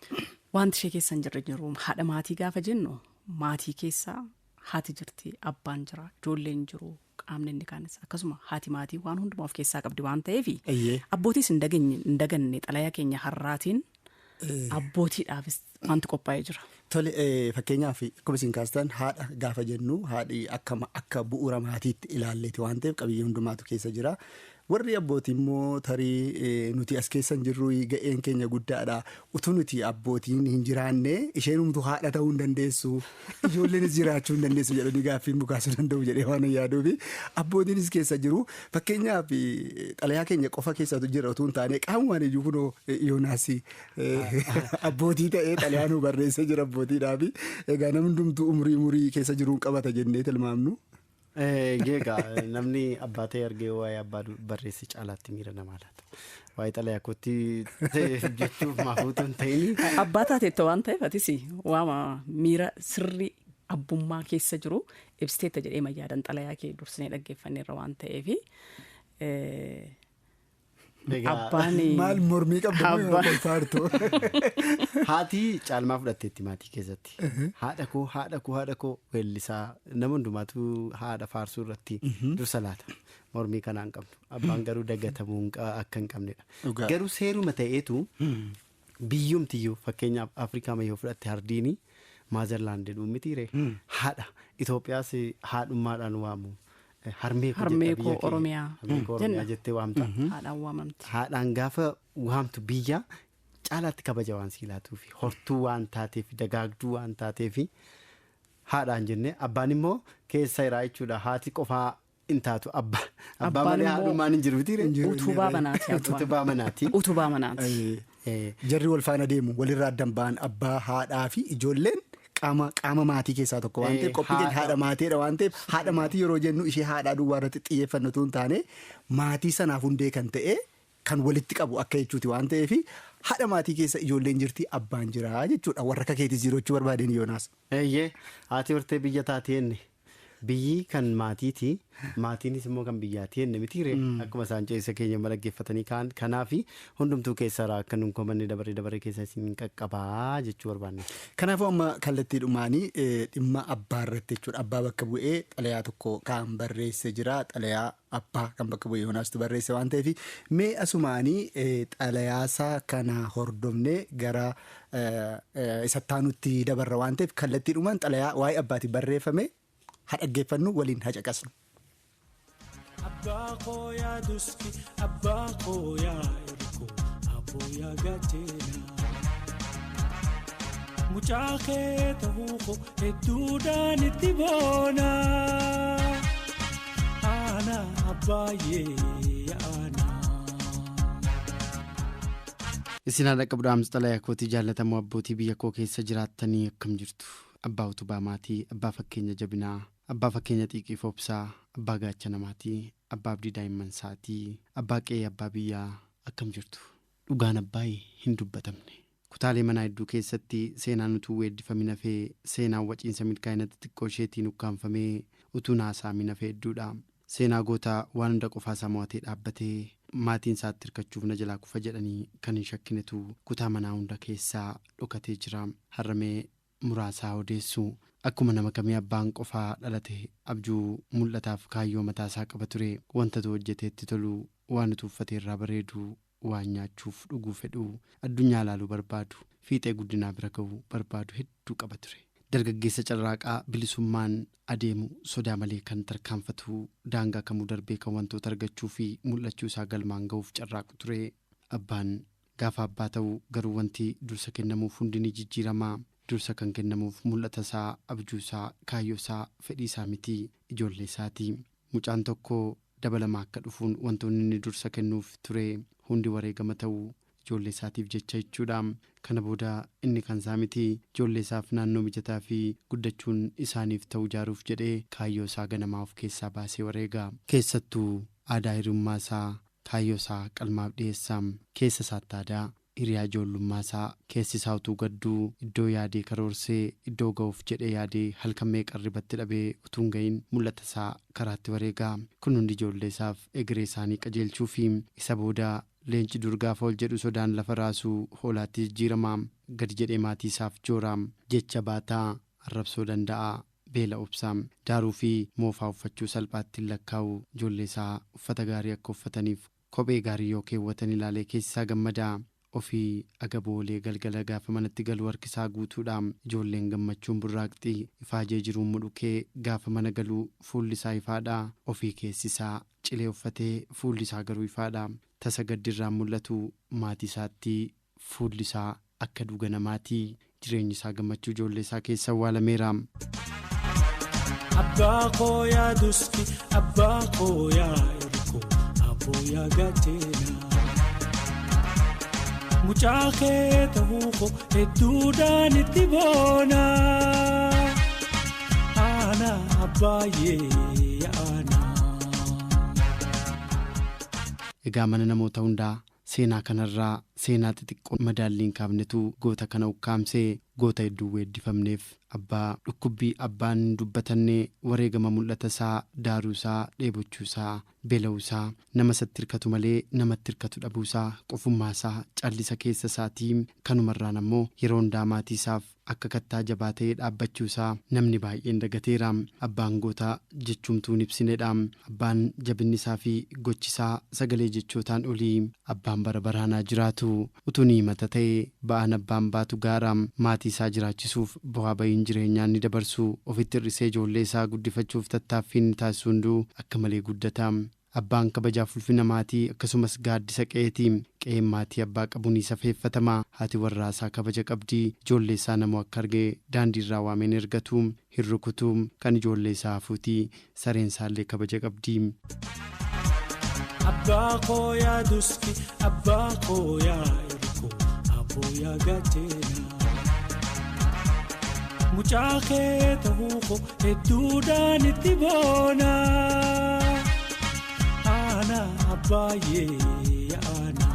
Wanti ishee keessa hin jirre jiru haadha maatii gaafa jennu maatii keessaa haati jirti abbaan jira ijoolleen jiru qaamni inni kaanis akkasuma haati maatii waan hundumaa of keessaa qabdi waan ta'eef abbootiis hin daganne xalayaa keenya har'aatiin abbootiidhaafis wanti qophaa'ee jira. Tole fakkeenyaaf akkuma isin kaastan haadha gaafa jennu haadhi akka bu'uura maatiitti ilaalleeti waan ta'eef qabiyyee hundumaatu keessa jira. Warri abbootii immoo tarii nuti as keessa hin jirru ga'een keenya guddaadha. Utuu nuti abbootiin hin jiraanne isheen humtu haadha ta'uu hin dandeessu. Ijoolleenis jiraachuu hin dandeessu jedhanii gaaffii mukaasuu danda'u jedhee waan yaaduufi abbootiinis keessa jiru. Fakkeenyaaf xalayaa keenya qofa keessatu jira utuu hin taane qaamumaan iyyuu kunoo Yoonaas abbootii ta'ee xalayaa nu barreessee jira abbootiidhaafi. Egaa namni hundumtuu umurii keessa jiruun qabata jennee tilmaamnu. Egaa namni abbaa ta'e argee waa'ee abbaa barreesse caalaatti miira namaa laata. Waa'ee xalayaa kootti jechuuf maafuutu hin ta'in. Abbaa taateetta waan ta'eef atis waama miira sirrii abbummaa keessa jiru ibsiteetta jedhee mayyaadan xalayaa kee dursinee dhaggeeffanneerra waan ta'eef. Abbaan maal mormii qabdu kolfaartu. Haati caalmaa fudhatteetti maatii keessatti. Haadha koo haadha koo haadha koo weellisaa nama hundumaatu haadha faarsuu irratti dursa laata. Mormii kanaan qabnu. Abbaan garuu dagatamuu akka hin qabnedha. Garuu seeruma ta'eetu biyyumtiyyuu fakkeenyaaf Afrikaa mayyoo fudhatte hardiini Maazerlaand jedhu mitiire haadha Itoophiyaas haadhummaadhaan waamu. Harmee koo Oromiyaa jettee waamta. Haadhaan waamamti. Haadhaan gaafa waamtu biyya caalaatti kabaja waan sii laatuufi hortuu waan taateef dagaagduu waan taateef haadhaan jennee abbaan immoo keessa jiraa jechuudha haati qofaa hin taatu abbaa malee haadhummaan hin jiru mitiire. Utubaa manaati. Utubaa manaati. Utubaa manaati. Jarri wal faana deemu walirraa addan ba'an abbaa haadhaa fi ijoolleen. Qaama maatii keessaa tokko waan ta'eef qophii keenya haadha maatiidha waan ta'eef haadha maatii yeroo jennu ishee haadhaa duwwaa irratti xiyyeeffannu osoo hin taane maatii sanaaf hundee kan ta'e kan walitti qabu akka jechuuti waan ta'eef haadha maatii keessa ijoolleen jirti abbaan jira jechuudha warra akka keetis jiru jechuu barbaadeen Yoonaas. Eeyyee haati hortee biyya taatee biyyi kan maatiiti maatiinis immoo kan biyyaati jenne mitiire akkuma isaan ceessa keenya malaggeeffatanii kaan kanaafi hundumtuu keessaa akka nuun komanne dabaree dabaree keessa isin qaqqabaa jechuu barbaanne. Kanaafuu amma kallattiidhumaanii dhimma abbaa irratti jechuudha abbaa bakka bu'ee xalayaa tokko kan barreesse jira xalayaa abbaa kan bakka bu'ee Yoonaastu barreesse waan ta'eef mee asumaanii xalayaasaa kana hordofnee gara isattaanutti dabarra waan ta'eef kallattiidhumaan xalayaa waa'ee abbaatii barreeffame. Dhaggeeffannu waliin hacaqasnu. Abbaa koo yaa duski, abbaa koo yaa ergo, abboo yaa gacheena. Mucaa kee ta'uu koo hedduudhaan itti boona. Ana abbaayee ana. Isin haadha qabdu dhaamsa xalayaa kootii jaallatamoo abbootii biyya koo keessa jiraattanii akkam jirtu? Abbaa utubaa maatii, abbaa fakkeenya jabinaa, abbaa fakkeenya xiiqiif obsaa, abbaa gaachana maatii, abbaa abdii daa'imman isaatii, abbaa qe'ee abbaa biyyaa akkam jirtu? Dhugaan abbaa hin dubbatamne. Kutaalee manaa hedduu keessatti seenaan utuu weeddifamee hafee seenaan waciinsa milkaa'ina xixiqqoo isheetiin ukkaanfamee utuu naasaamii hafee hedduudha. Seenaa gootaa waan hunda qofaasaa mo'atee dhaabbatee maatiin isaatti hirkachuuf na jalaa kufa jedhanii kan hin shakkinetu kutaa manaa hunda keessaa dhokatee jira. Harramee muraasaa odeessu akkuma nama kamii abbaan qofaa dhalate abjuu mul'ataaf kaayyoo mataasaa qaba ture wantatu hojjeteetti tolu waan utuu uffatee irraa bareedu waan nyaachuuf dhuguu fedhu addunyaa ilaaluu barbaadu fiixee guddinaa bira ga'uu barbaadu hedduu qaba ture. Dargaggeessa carraaqaa bilisummaan adeemu sodaa malee kan tarkaanfatu daangaa kamuu darbee kan wantoota argachuu fi mul'achuu isaa galmaan ga'uuf carraaqu ture. Abbaan gaafa abbaa ta'u garuu wanti dursa kennamuuf hundi ni jijjiirama. Dursa kan kennamuuf mul'ata isaa, abjuu isaa, kaayyoo isaa, fedhii isaa miti ijoollee isaati. Mucaan tokko dabalamaa akka dhufuun wantoonni inni dursa kennuuf ture hundi wareegama ta'u ijoollee isaatiif jecha jechuudha. Kana booda inni kan isaa miti ijoollee isaaf naannoo mijataa fi guddachuun isaaniif ta'u ijaaruuf jedhee kaayyoo isaa ganamaa of keessaa baasee wareega. Keessattuu aadaa hiriyummaa isaa kaayyoo isaa qalmaaf dhiyeessa. Keessa isaatti aadaa Hiriyaa ijoollummaa isaa keessi isaa utuu gadduu iddoo yaadee karoorsee iddoo ga'uuf jedhee yaadee halkan meeqa ribatti dhabee utuu hin ga'iin mul'ata isaa karaatti wareegaa. Kun hundi ijoollee isaaf egeree isaanii qajeelchuu fi isa booda leenci dur gaafa ol jedhu sodaan lafa raasuu hoolaatti jijjiirama. Gadi jedhee maatii isaaf joora. Jecha baataa arrabsoo danda'a. Beela obsaa daaruu fi moofaa uffachuu salphaatti hin lakkaa'u. Ijoollee isaa uffata gaarii akka uffataniif kophee gaarii yoo keewwatan ilaalee keessi isaa gammadaa. Ofii agaboolee galgala gaafa manatti galuu harkisaa guutuudha. Ijoolleen gammachuun burraaqxii ifaajee jiruun mudhukee gaafa mana galuu fuulli isaa ifaadha. Ofii keessi isaa cilee uffatee fuulli isaa garuu ifaadha. Tasa gaddirraan mul'atu maatii isaatti fuulli isaa akka duuga namaati. Jireenyi isaa gammachuu ijoollee isaa keessa awwaalameera. Abbaa koo yaa duski, abbaa koo yaa ergo, abboo yaa gateena. Mucaa kee ta'uu koo hedduudhaan itti boona. Ana abbaayee ana. Egaa mana namoota hundaa seenaa kanarraa seenaa xixiqqoo madaalliin kaafnetu goota kana ukkaamsee goota hedduu weeddifamneef abbaa dhukkubbii abbaan dubbatanne wareegama mul'ata isaa daaruu isaa dheebochuu isaa beela'uu isaa nama isatti hirkatu malee namatti hirkatu dhabuu isaa qofummaa isaa callisa keessa isaatii kanumarraan ammoo yeroo hundaa maatii isaaf akka kattaa jabaa ta'ee dhaabbachuu isaa namni baay'een dagateera. Abbaan goota jechuumtuun ibsinedha. Abbaan jabinni isaa fi gochisaa sagalee jechootaan olii. Abbaan bara baraanaa jiraatu utuu ni himata ta'e ba'aan abbaan baatu gaara. Maatii isaa jiraachisuuf bu'aa bahiin jireenyaa ni dabarsu. Ofitti hir'isee ijoollee isaa guddifachuuf tattaaffiin ni taasisu hunduu akka malee guddata. Abbaan kabajaaf ulfina maatii akkasumas gaaddisa qe'eeti. Qe'een maatii abbaa qabu ni safeeffatama. Haati warraasaa kabaja qabdi. Ijoollee isaa namoo akka argee daandiirraa waameen ergatu hin rukutu. Kan ijoollee isaa hafuuti. Sareen isaallee kabaja qabdi. Abbaa koo yaa duski, abbaa koo yaa ergo, abboo yaa gateena. Mucaa kee ta'uu koo hedduudhaan itti boona. Ana abbaayee ana.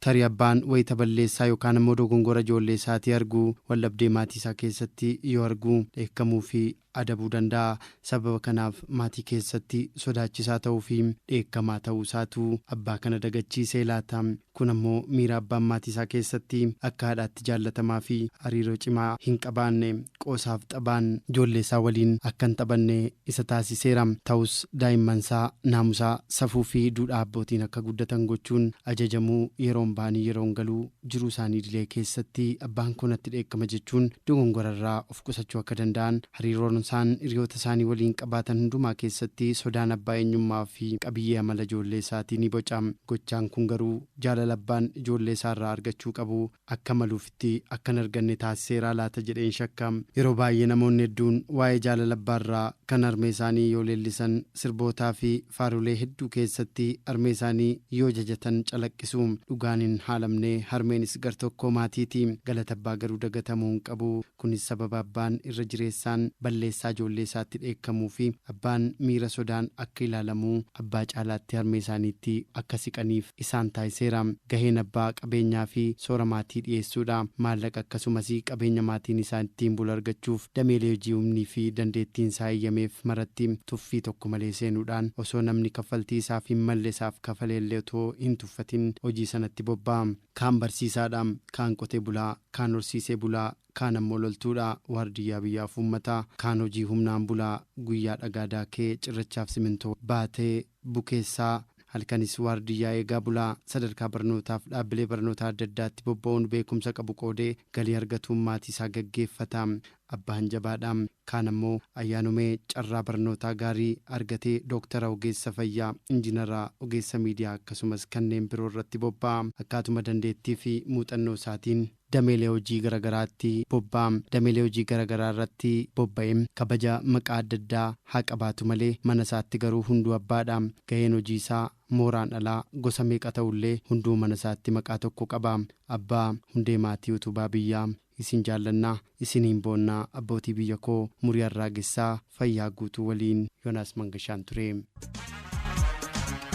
Tarii abbaan wayita balleessaa yookaan immoo dogongora ijoollee isaatii arguu wallabdee maatii isaa keessatti yoo arguu dheekkamuu fi adabuu danda'a. Sababa kanaaf maatii keessatti sodaachisaa ta'uu fi dheekkamaa ta'uu isaatu abbaa kana dagachiisee laata. Kun ammoo miira abbaan maatii isaa keessatti akka haadhaatti jaallatamaa fi hariiroo cimaa hin qabaanne qoosaaf xabaan ijoollee isaa waliin akka hin taphanne isa taasiseera. Ta'us daa'imman isaa naamusaa safuu fi duudhaa abbootiin akka guddatan gochuun ajajamuu yeroon ba'anii yeroon galuu jiruu isaanii idilee keessatti abbaan kun natti dheekkama jechuun dogongorarraa of qusachuu akka danda'an hariiroon isaan hiriyoota isaanii waliin qabaatan hundumaa keessatti sodaan abbaa eenyummaa fi qabiyyee amala ijoollee isaatii ni boca. Gochaan kun garuu jaalala abbaan ijoollee isaarraa argachuu qabu akka maluufitti akka hin arganne taasiseeraa laata jedheen shakka. Yeroo baay'ee namoonni hedduun waa'ee jaalala abbaarraa kan harmee isaanii yoo leellisan sirbootaa fi faarulee hedduu keessatti harmee isaanii yoo jajatan calaqqisu. Dhugaan hin haalamne harmeenis gartokkoo maatiiti. Galata abbaa garuu dagatamuu hin qabu. Kunis sababa abbaan irra jireessaan balleessaa ijoollee isaatti dheekkamuu fi abbaan miira sodaan akka ilaalamuu abbaa caalaatti harmee isaaniitti akka siqaniif isaan taasiseera. Gaheen abbaa qabeenyaa fi soora maatii dhiyeessuudha. Maallaqa akkasumas qabeenya maatiin isaan ittiin bulu argachuuf dameelee hojii humnii fi dandeettiin isaa eeyyameef maratti tuffii tokko malee seenuudhaan osoo namni kaffaltii isaaf hin malle isaaf kafaleellee otoo hin tuffatin hojii sanatti bobba'a. Kaan barsiisaadha, kaan qotee bulaa, kaan horsiisee bulaa, kaan ammoo loltuudha, waardiyyaa biyyaaf uummataa, kaan hojii humnaan bulaa, guyyaa dhagaa daakee cirrachaaf simintoo baatee bukeessaa, halkanis waardiyyaa eegaa bulaa, sadarkaa barnootaaf dhaabbilee barnootaa adda addaatti bobba'uun beekumsa qabu qoodee galii argatuun maatii isaa gaggeeffata. Abbaan jabaadha. Kaan ammoo ayyaanomee carraa barnootaa gaarii argatee dooktara ogeessa fayyaa, injiinaraa, ogeessa miidiyaa akkasumas kanneen biroo irratti bobba'a. Akkaatuma dandeettii fi muuxannoo isaatiin dameelee hojii garaagaraatti bobba'a. Dameelee hojii garaagaraa irratti bobba'ee kabaja maqaa adda addaa haa qabaatu malee mana isaatti garuu hunduu abbaadha. Gaheen hojii isaa mooraan alaa gosa meeqa ta'ullee hunduu mana isaatti maqaa tokko qaba. Abbaa hundee maatii utubaa biyyaa. Isin jaallannaa, isiniin boonnaa, abbootii biyya koo murii harraagessaa fayyaa guutuu waliin Yoonaas Mangashaan ture.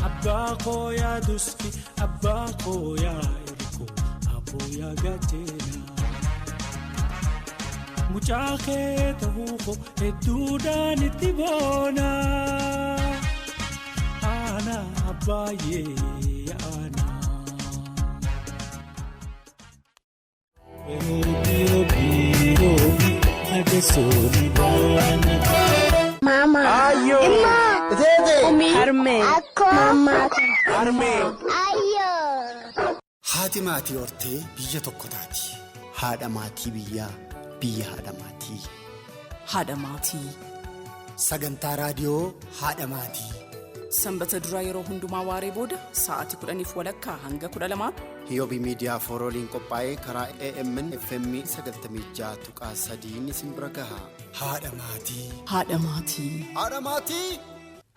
Abbaa koo yaa duski abbaa koo yaa ergo abboo yaa gateena. Mucaa kee ta'uu koo hedduudhaan itti boona. Ana abbaayee ana. Mama. Ayyoo. Imma. Teete. Umi. Harmee. Akkoo. Mama. Harmee. Ayyoo. Haati maatii hortee biyya tokko taati. Haadha maatii biyyaa biyya haadha maatii. Haadha maatii. Sagantaa raadiyoo haadha maatii. Sanbata duraa yeroo hundumaa waaree booda sa'aatii 10:30 hanga 12 Hiyoobii miidiyaa foorooliin qophaa'ee karaa AMN FM 96.3 isin bira gaha. Haadha maatii. Haadha maatii. Haadha maatii.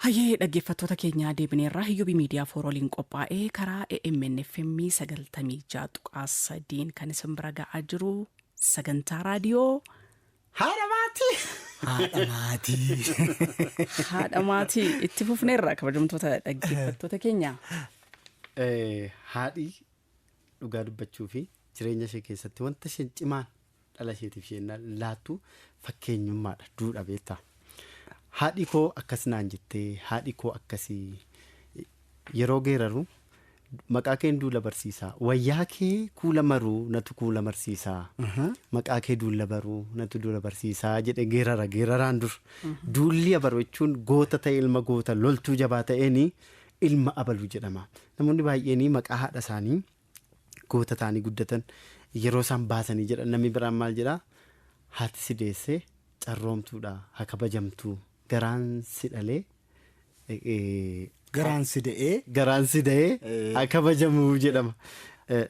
Hayyee dhaggeeffattoota keenyaa deebineerraa Hiyyobii miidiyaa foorooliin qophaa'ee karaa AMN FM 96.3 kan isin bira ga'aa jiru sagantaa raadiyoo Haadha maatii. Haadha maatii. Haadha maatii itti fufneerra kabajamtoota dhaggeeffattoota keenyaa. Haadhi dhugaa dubbachuu fi jireenya ishee keessatti wanta isheen cimaan dhala isheetiif isheen laattu fakkeenyummaadha duudha beektaa. Haadhi koo akkas naan jettee haadhi koo akkasii yeroo geeraru maqaa keen duula barsiisaa wayyaa kee kuula maruu natu kuula marsiisaa maqaa kee duula baruu natu duula barsiisaa jedhe geerara geeraraan dur duulli abaru jechuun goota ta'e ilma goota loltuu jabaa ta'een ilma abalu jedhama. Namoonni baay'een maqaa haadha isaanii goota ta'anii guddatan yeroo isaan baasanii jedhan namni biraan maal jedhaa haati si deessee carroomtuudha haa kabajamtuu garaan si dhalee. Garaan si da'ee. Garaan si da'ee haa kabajamuu jedhama.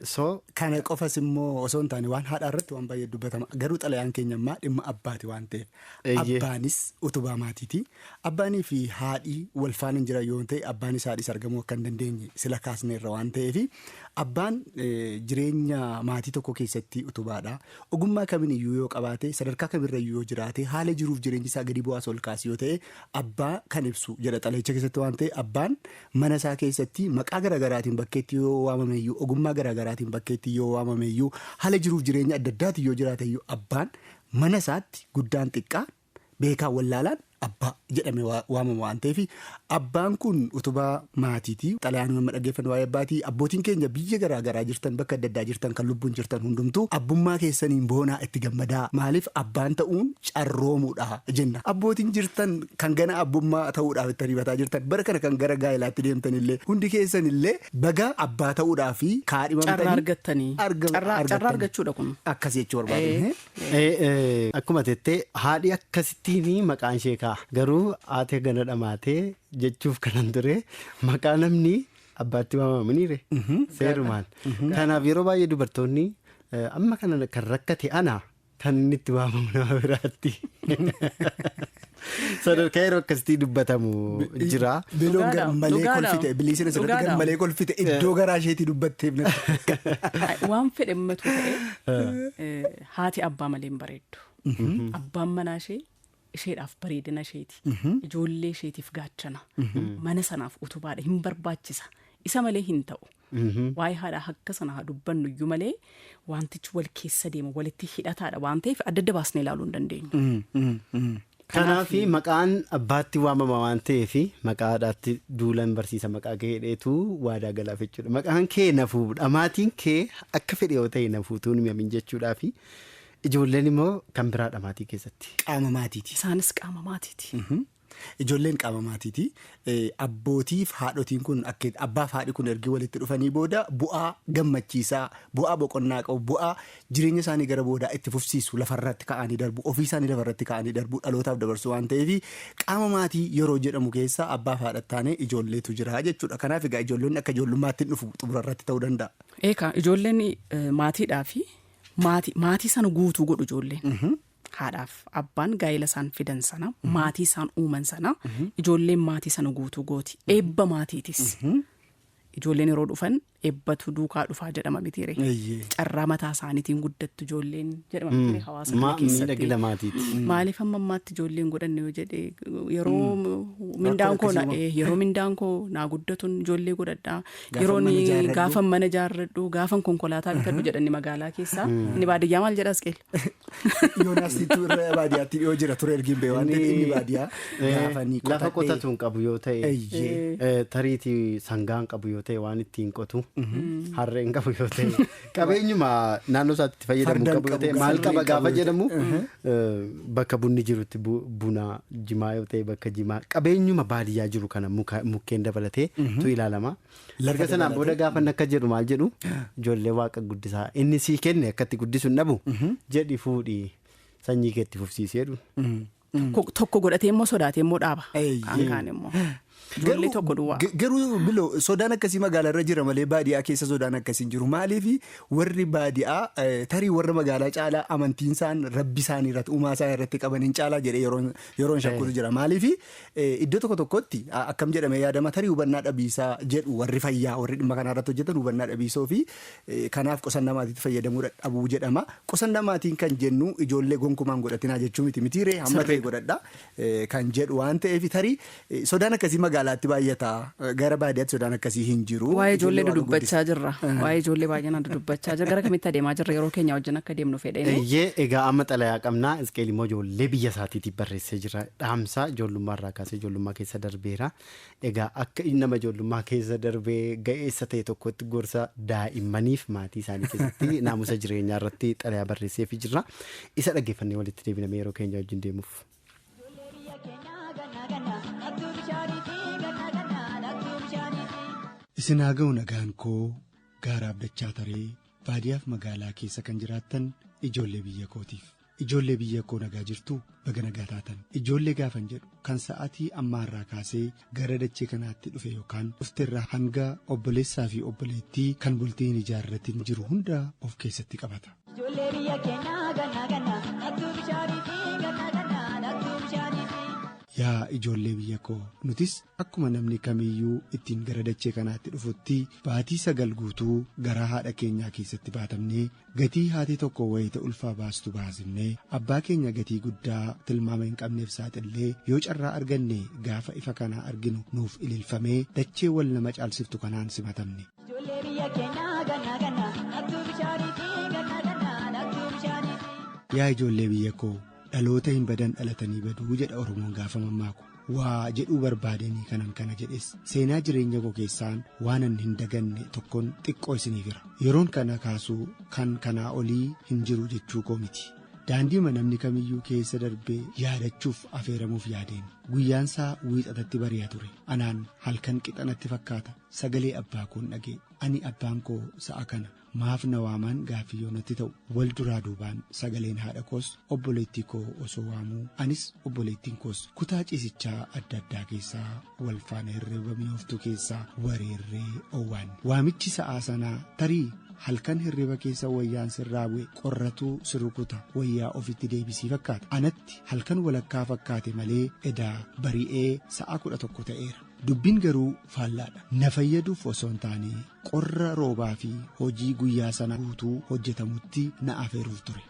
So Kana qofas immoo osoo hin taane waan haadhaa irratti waan baay'ee dubbatama. Garuu xalayaan keenya ammaa dhimma abbaati waan ta'eef. Abbaanis utubaa maatiiti. Abbaanii fi haadhi wal faana hin jiran yoo ta'e abbaanis haadhis argamuu akka hin dandeenye sila kaasneerra waan ta'eef abbaan jireenya maatii tokko keessatti utubaadha. Ogummaa kamiin iyyuu yoo qabaate sadarkaa kamirra iyyuu yoo jiraate haala jiruuf jireenyi isaa gadi bu'aas ol kaas yoo ta'e abbaa kan ibsu jedha xalayicha keessatti waan ta'e abbaan mana isaa keessatti maqaa garaagaraatiin bakkeetti yoo waamame iyyuu ogummaa garaagaraatiin bakkeetti yoo waamame iyyuu haala jiruuf jireenya adda addaatiin yoo jiraate iyyuu abbaan mana isaatti guddaan xiqqaa beekaa wallaalaan abbaa jedhame waamama waan ta'eef abbaan kun utubaa maatiiti. Xalayaan nama dhaggeeffannu waa'ee abbaatii. Abbootiin keenya biyya garaagaraa jirtan bakka adda addaa jirtan kan lubbuun jirtan hundumtuu abbummaa keessaniin boonaa itti gammadaa. Maaliif abbaan ta'uun carroomuudha jenna. Abbootiin jirtan kan gana abbummaa ta'uudhaaf itti ariifataa jirtan bara kana kan gara gaa'ilaatti deemtan illee hundi keessan illee baga abbaa ta'uudhaaf kaadhimamtanii. Carraa argattanii. Carraa argachuudha kun. Akkas jechuu barbaadu. Akkuma tettee haadhi akkasittiin maqaan ishee kaa'a. Garuu haati gana dhamaatee jechuuf kanan ture maqaa namni abbaatti waamamaniire seerumaan. Kanaaf yeroo baay'ee dubartoonni amma kana kan rakkate ana kan inni itti waamamu nama biraatti. Sadarkaa yeroo akkasitti dubbatamu jira. Biloon garmalee kolfite biliisina asirratti garmalee kolfite iddoo garaa isheetii dubbatteef. Waan fedhe ummatu ta'e haati abbaa malee hin bareeddu. Abbaan manaa ishee isheedhaaf bareedina isheeti. Ijoollee isheetiif gaachana. Mana sanaaf utubaadha hin barbaachisa. Isa malee hin ta'u. Waa'ee haadhaa akka sana haa dubbannu iyyuu malee wantichi wal keessa deema walitti hidhataadha waan ta'eef adda adda baasnee ilaaluu hin dandeenyu. Kanaaf maqaan abbaatti waamama waan ta'eef maqaa haadhaatti duulan barsiisa maqaa kee hidheetu waadaa galaaf jechuudha. Maqaan kee nafuu dhamaatiin kee akka fedhe yoo ta'e nafuutuu hin mi'amin jechuudhaafi ijoolleen immoo kan biraa dhamaatii keessatti. Qaama maatiiti. Isaanis qaama maatiiti. Ijoolleen qaama maatiiti. Abbootiif haadhotiin kun abbaaf haadhi kun ergi walitti dhufanii booda bu'aa gammachiisaa, bu'aa boqonnaa qabu, bu'aa jireenya isaanii gara boodaa itti fufsiisu lafarratti ka'anii darbu, ofii isaanii lafarratti ka'anii darbu dhalootaaf dabarsu waan ta'eef qaama maatii yeroo jedhamu keessa abbaaf haadha taanee ijoolleetu jira jechuudha. Kanaaf egaa ijoollonni akka ijoollummaatti dhufu xumurarratti ta'uu danda'a. Eekaa ijoolleen maatiidhaa fi maatii sana guutuu godhu ijoolleen. Haadhaaf abbaan gaa'ela isaan fidan sana maatii isaan uuman sana ijoolleen maatii sana guutuu gooti. Eebba maatiitis. Ijoolleen yeroo dhufan Eebbatu duukaa dhufaa jedhama mitiire. Carraa mataa isaaniitiin guddattu ijoolleen jedhama mitiire hawaasa kana keessatti. Miidhagina maatiiti. Maaliif amma ammaatti ijoolleen godhanne yoo jedhe, yeroo mindaan koo naa guddatuun ijoollee godhadhaa. Yeroo gaafa mana ijaarradhu, gaafa konkolaataa bitadhu jedhanni magaalaa keessaa. Inni baadiyyaa maal jedha, Asqeel? Yoonaas irra baadiyyaatti dhiyoo jira ture ergiin bee waan ta'eef, inni baadiyyaa gaafa ni Lafa qotatu hin qabu yoo ta'e, tariitii sangaa hin qabu yoo ta'e, waan ittiin qotu, harree hin qabu yoo ta'e, qabeenyuma naannoo isaatti fayyadamu qabu yoo ta'e, maal qaba gaafa jedhamu, bakka bunni jirutti buna, jimaa yoo ta'e bakka jimaa, qabeenyuma baadiyyaa jiru kana mukkeen dabalatee tu ilaalama. Erga sanaan booda gaafa akka jedhu maal jedhu, ijoollee waaqa guddisaa, inni sii kenne akkatti guddisu hin dhabu jedhi, fuudhii sanyii keetti fufsiisee jedhu. Tokko godhatee immoo sodaatee immoo dhaaba. Kaan kaan immoo. Ijoollee tokko duwwaa. Garuu biloo sodaan akkasii magaalaa irra jira malee baadiyyaa keessa sodaan akkasii hin jiru. Maaliif warri baadiyyaa tarii warra magaalaa caalaa amantiin isaan rabbi isaanii irratti, uumaa isaa irratti qaban hin caalaa jedhee yeroon shakkutu jira. Maaliif iddoo tokko tokkotti akkam jedhamee yaadama, tarii hubannaa dhabiisaa jedhu warri fayyaa, warri dhimma kanaa irratti hojjetan, hubannaa dhabiisoo fi kanaaf qusannaa maatiitti fayyadamuu dhabuu jedhama. Qusannaa maatiin kan jennu ijoollee gonkumaan godhatinaa jechuu miti, mitiiree hamma ta'e godhadha kan jedhu waan ta'eef, tarii sodaan akkasii magaalaatti baay'ata, gara baadiyyaatti sodaan akkasii hin jiru. Waa'ee ijoollee dudubbachaa jirra. Waa'ee ijoollee baay'inaan dudubbachaa jirra. Gara kamitti adeemaa jirra? Yeroo keenya wajjin akka deemnu fedheen. Eeyyee, egaa amma xalayaa qabnaa. Isqeel immoo ijoollee biyya isaatiitiif barreessee jira. Dhaamsaa ijoollummaa irraa kaasee ijoollummaa keessa darbeera. Egaa akka nama ijoollummaa keessa darbee ga'eessa ta'e tokkotti gorsa daa'immaniif maatii isaanii keessatti naamusa jireenyaa irratti xalayaa barreesseefii jira. Isa dhaggeeffannee walitti deebiname yeroo keenya wajjin deemuuf. Isin haa ga'u nagaan koo gaara abdachaa taree baadiyyaaf magaalaa keessa kan jiraattan ijoollee biyya kootiif. Ijoollee biyya koo, nagaa jirtu? Baga nagaa taatan. Ijoollee gaafan jedhu kan sa'aatii ammaarraa kaasee gara dachee kanaatti dhufe yookaan dhufterraa hanga obboleessaa fi obboleettii kan bultii hin ijaarratin jiru hunda of keessatti qabata. Ijoollee biyya keenyaa ganna ganna nattuu bishaaniiti, ganna ganna nattuu bishaaniiti. Yaa ijoollee biyya koo, nutis akkuma namni kamiyyuu ittiin gara dachee kanaatti dhufutti baatii 9 guutuu garaa haadha keenyaa keessatti baatamnee, gatii haati tokko wayita ulfaa baastu baasifnee, abbaa keenya gatii guddaa tilmaama hin qabneef saaxillee, yoo carraa arganne gaafa ifa kanaa arginu nuuf ililfamee dachee wal nama caalsiftu kanaan simatamne. Ijoollee biyya keenyaa ganna ganna nattuu bishaaniiti, ganna ganna nattuu bishaaniiti. Yaa ijoollee biyya koo, dhaloota hin badan dhalatanii baduu jedha Oromoon gaafa mammaaku. Waa jedhuu barbaadanii kanan kana jedhes, seenaa jireenya koo keessaan waanan hin daganne tokkoon xiqqoo isiniif. Yeroon kana kaasuu kan kanaa olii hin jiru jechuu koo miti. Daandiima namni kamiyyuu keessa darbee yaadachuuf afeeramuuf yaadeen, guyyaansaa wiixatatti bari'a ture. Anaan halkan qixanatti fakkaata. Sagalee abbaa koon dhagee, ani abbaan koo sa'a kana maaf na waamaan gaaffii yoo natti ta'u, wal duraa duubaan sagaleen haadha koos obboleettii koo osoo waamuu, anis obboleettiin koos kutaa ciisichaa adda addaa keessaa wal faana hirriba mi'ooftuu keessaa wareerree owwaanne. Waamichi sa'aa sanaa tarii halkan hirriba keessa wayyaan sirraa bu'e qorratuu si rukuta, wayyaa ofitti deebisii fakkaata. Anatti halkan walakkaa fakkaate malee edaa bari'ee sa'a 11 ta'eera. Dubbiin garuu faallaadha. Na fayyaduuf osoo hin taane qorra roobaa fi hojii guyyaa sana guutuu hojjetamutti na afeeruuf ture.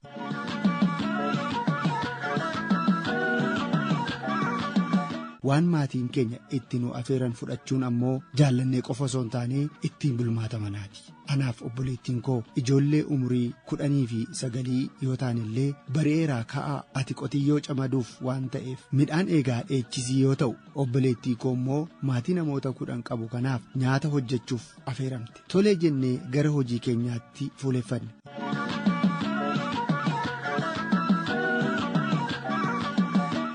Waan maatiin keenya itti nu afeeran fudhachuun ammoo jaallannee qofa osoo hin taane ittiin bulmaata manaati. Anaaf obboleettiin koo ijoollee umurii 19 yoo ta'an illee, bari'eeraa ka'aa, ati qotiyyoo camaduuf waan ta'eef midhaan eegaa dheechisii yoo ta'u, obboleettii koo immoo maatii namoota 10 qabu kanaaf nyaata hojjechuuf afeeramte. Tolee jennee gara hojii keenyaatti fuuleffanne.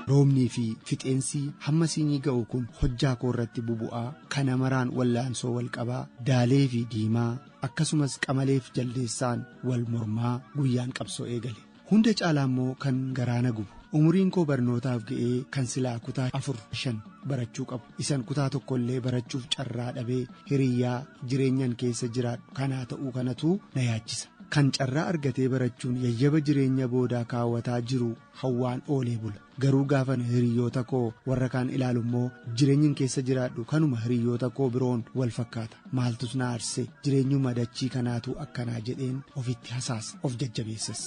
Roobnii fi fixeensi hamma siinii ga'u kun hojjaa koo irratti bubu'aa, kana maraan wallaansoo wal qabaa, daalee fi diimaa akkasumas qamaleef jaldeessaan wal mormaa guyyaan qabsoo eegale. Hunda caalaa immoo kan garaa na gubu, umuriin koo barnootaaf ga'ee kan silaa kutaa afur shan barachuu qabu isan kutaa tokkollee barachuuf carraa dhabee hiriyyaa jireenyan keessa jiraadhu kanaa ta'uu kanatu na yaachisa. Kan carraa argatee barachuun yayyaba jireenya boodaa kaawwataa jiru hawwaan oolee bula. Garuu gaafan hiriyoota koo warra kaan ilaalu immoo jireenyin keessa jiraadhu kanuma hiriyoota koo biroon wal fakkaata. Maaltus na aarse, jireenyuma dachii kanaatu akkanaa jedheen ofitti hasaasa, of jajjabeessas.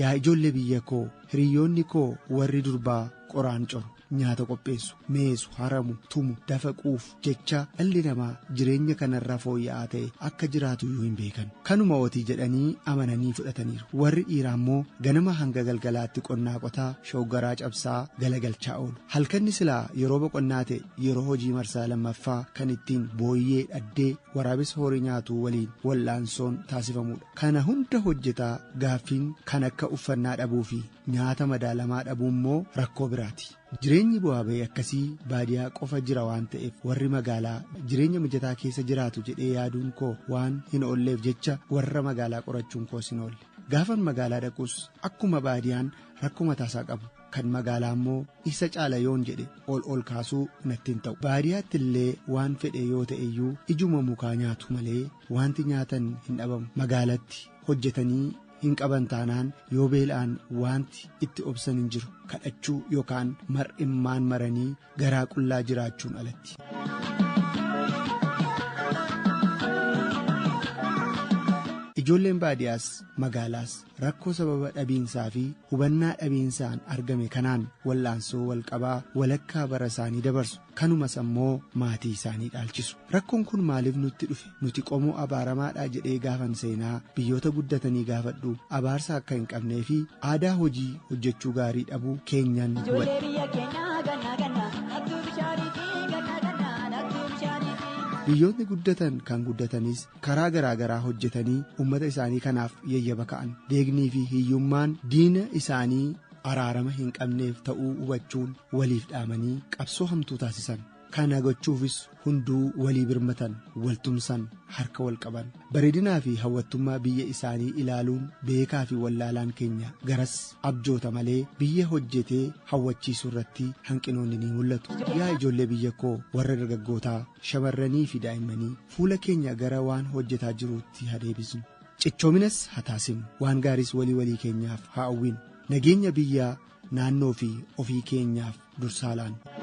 Yaa ijoollee biyya koo, hiriyoonni koo warri durbaa qoraan coru, nyaata qopheessu, meesu, haramu, tumu, dafaquuf jecha dhalli namaa jireenya kanarraa fooyya'aa ta'e akka jiraatu iyyuu hin beekan. Kanuma otii jedhanii amananii fudhataniiru. Warri dhiiraa immoo ganama hanga galgalaatti qonnaa qotaa, shoggaraa cabsaa, galagalchaa oolu. Halkanni silaa yeroo boqonnaa ta'e yeroo hojii marsaa lammaffaa kan ittiin booyyee dhaddee waraabessa horii nyaatu waliin wal'aansoon taasifamudha. Kana hunda hojjetaa gaaffiin kan akka uffannaa dhabuu fi nyaata madaalamaa dhabuu immoo rakkoo biraati. Jireenyi bu'aa ba'ii akkasii baadiyaa qofa jira waan ta'eef warri magaalaa jireenya mijataa keessa jiraatu jedhee yaaduun koo waan hin oolleef jecha warra magaalaa qorachuun koos hin oolle. Gaafan magaalaa dhaquus akkuma baadiyaan rakkoo mataasaa qabu kan magaalaa immoo isa caala yoon jedhe ol ol kaasuu natti hin ta'u. Baadiyaatti illee waan fedhe yoo ta'e iyyuu ijuma mukaa nyaatu malee wanti nyaatan hin dhabamu. Magaalatti hojjetanii hin qaban taanaan yoo beela'an wanti itti obsan hin jiru, kadhachuu yookaan mar'immaan maranii garaa qullaa jiraachuun alatti. Ijoolleen baadiyaas magaalaas rakkoo sababa dhabiinsaa fi hubannaa dhabiinsaan argame kanaan wallaansoo walqabaa walakkaa bara isaanii dabarsu. Kanumas ammoo maatii isaanii dhaalchisu. Rakkoon kun maaliif nutti dhufe, nuti qomoo abaaramaadhaa jedhee gaafan seenaa biyyoota guddatanii gaafadhu abaarsa akka hin qabnee fi aadaa hojii hojjechuu gaarii dhabuu keenyan hubadhe. Biyyoonni guddatan kan guddatanis karaa garaa garaa hojjetanii uummata isaanii kanaaf yayyaba ka'an. Deegnii fi hiyyummaan diina isaanii araarama hin qabneef ta'uu hubachuun waliif dhaamanii qabsoo hamtuu taasisan. Kana gochuufis hunduu walii birmatan, waltumsan, harka wal qaban. Bareedinaa fi hawwattummaa biyya isaanii ilaaluun beekaa fi wallaalaan keenya garas abjoota malee biyya hojjetee hawwachiisuu irratti hanqinoonni ni mul'atu. Yaa ijoollee biyya koo warra dargaggootaa, shamarranii fi daa'immanii, fuula keenya gara waan hojjetaa jiruutti haa deebisnu. Cichoominas haa taasifnu. Waan gaariis walii walii keenyaaf haa hawwinu. Nageenya biyyaa, naannoo fi ofii keenyaaf dursaa laanna.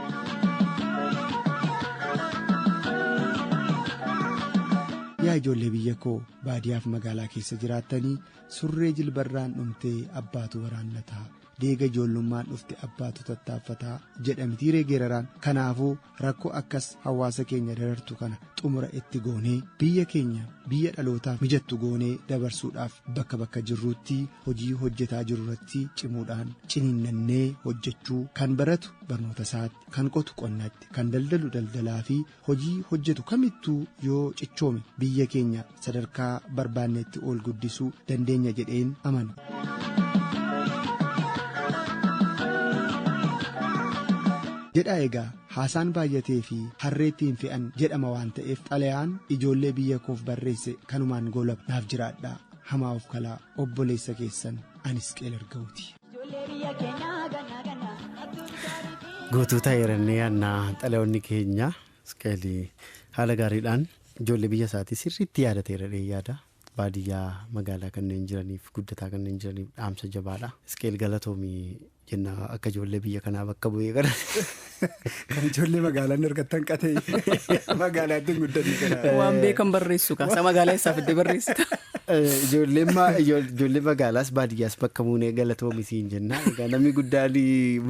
Yaa ijoollee biyya koo baadiyaaf magaalaa keessa jiraattanii, surree jilbarraan dhumtee abbaatu waraannataa, deega ijoollummaan dhufte abbaatu tattaaffataa jedhamtii reegeeraraan. Kanaafuu rakkoo akkas hawaasa keenya darartu kana xumura itti goonee biyya keenya biyya dhalootaaf mijattu goonee dabarsuudhaaf bakka bakka jirruutti hojii hojjetaa jirurratti cimuudhaan ciniinnannee hojjechuu, kan baratu barnoota isaatti, kan qotu qonnaatti, kan daldalu daldalaa fi hojii hojjetu kamittuu yoo cichoome biyya keenya sadarkaa barbaannetti ol guddisuu dandeenya jedheen amana. Jedhaa egaa, haasaan baay'atee fi harreetti hin fe'an jedhama waan ta'eef xalayaan ijoollee biyya koof barreesse kanumaan goolaba. Naaf jiraadhaa, hamaa of kalaa, obboleessa keessan anis qeel arga'uuti. Guutuu ta'eerannee yaadnaa xalayoonni keenya. Isqeelii haala gaariidhaan ijoollee biyya isaatii sirriitti yaadateera yaada. Baadiyyaa magaalaa kanneen jiraniif, guddataa kanneen jiraniif dhaamsa jabaadha. Isqeel, galatoomii jenna akka ijoollee biyya kanaa bakka bu'ee kana. Kan ijoollee magaalaan argattan qatee magaalaatti hin guddanne kana. Waan beekan barreessu kaasa magaalaa eessaa fiddee barreessita? Ijoollee magaalaas baadiyyaas bakka buunee galatoomii siin jenna. Egaa namni guddaan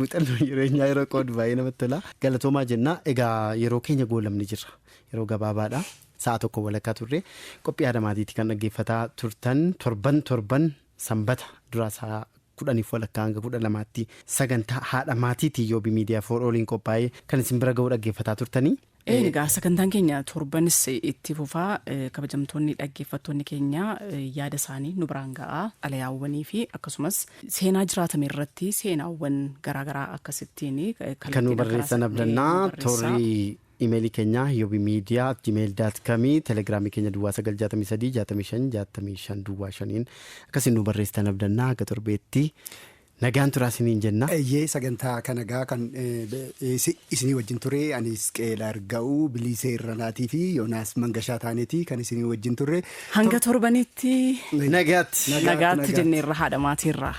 muuxannoo jireenyaa yeroo qoodu baay'ee namatti tola. Galatoomaa jenna. Egaa yeroo keenya goolamni jira. Yeroo gabaabaadha. Sa'a tokko walakkaa turre qophii haadha maatiitti kan dhaggeeffataa turtan. Torban torban sanbata duraa sa'a 10:30 hanga 12tti sagantaa haadha maatiitii Yoobii Miidiyaa For Alliin qophaa'ee kan isin bira ga'uu dhaggeeffataa turtanii. Egaa sagantaan keenya torbanis itti fufaa. Kabajamtoonni dhaggeeffattoonni keenya yaada isaanii nu biraan ga'aa, xalayaawwanii fi akkasumas seenaa jiraatame irratti seenaawwan garaagaraa akkasittiin kan nu barreessan abdannaa. Toorri imeelii keenyaa yoobiimiidiyaa@gmail.comii, telegiraamii keenya 0963 65 65 05iin akkasiin nu barreessitan abdannaa. Akka torbeetti Nagaan turaa isiniin jenna. Eeyyee, sagantaa kana gaa kan isinii wajjin ture anis Qeelaa Arga'uu, Bilisee Irranaatii fi Yoonaas Mangashaa taaneeti kan isinii wajjin turre. Hanga torbanitti Nagaatti. Nagaatti jenneerra haadha maatiirraa.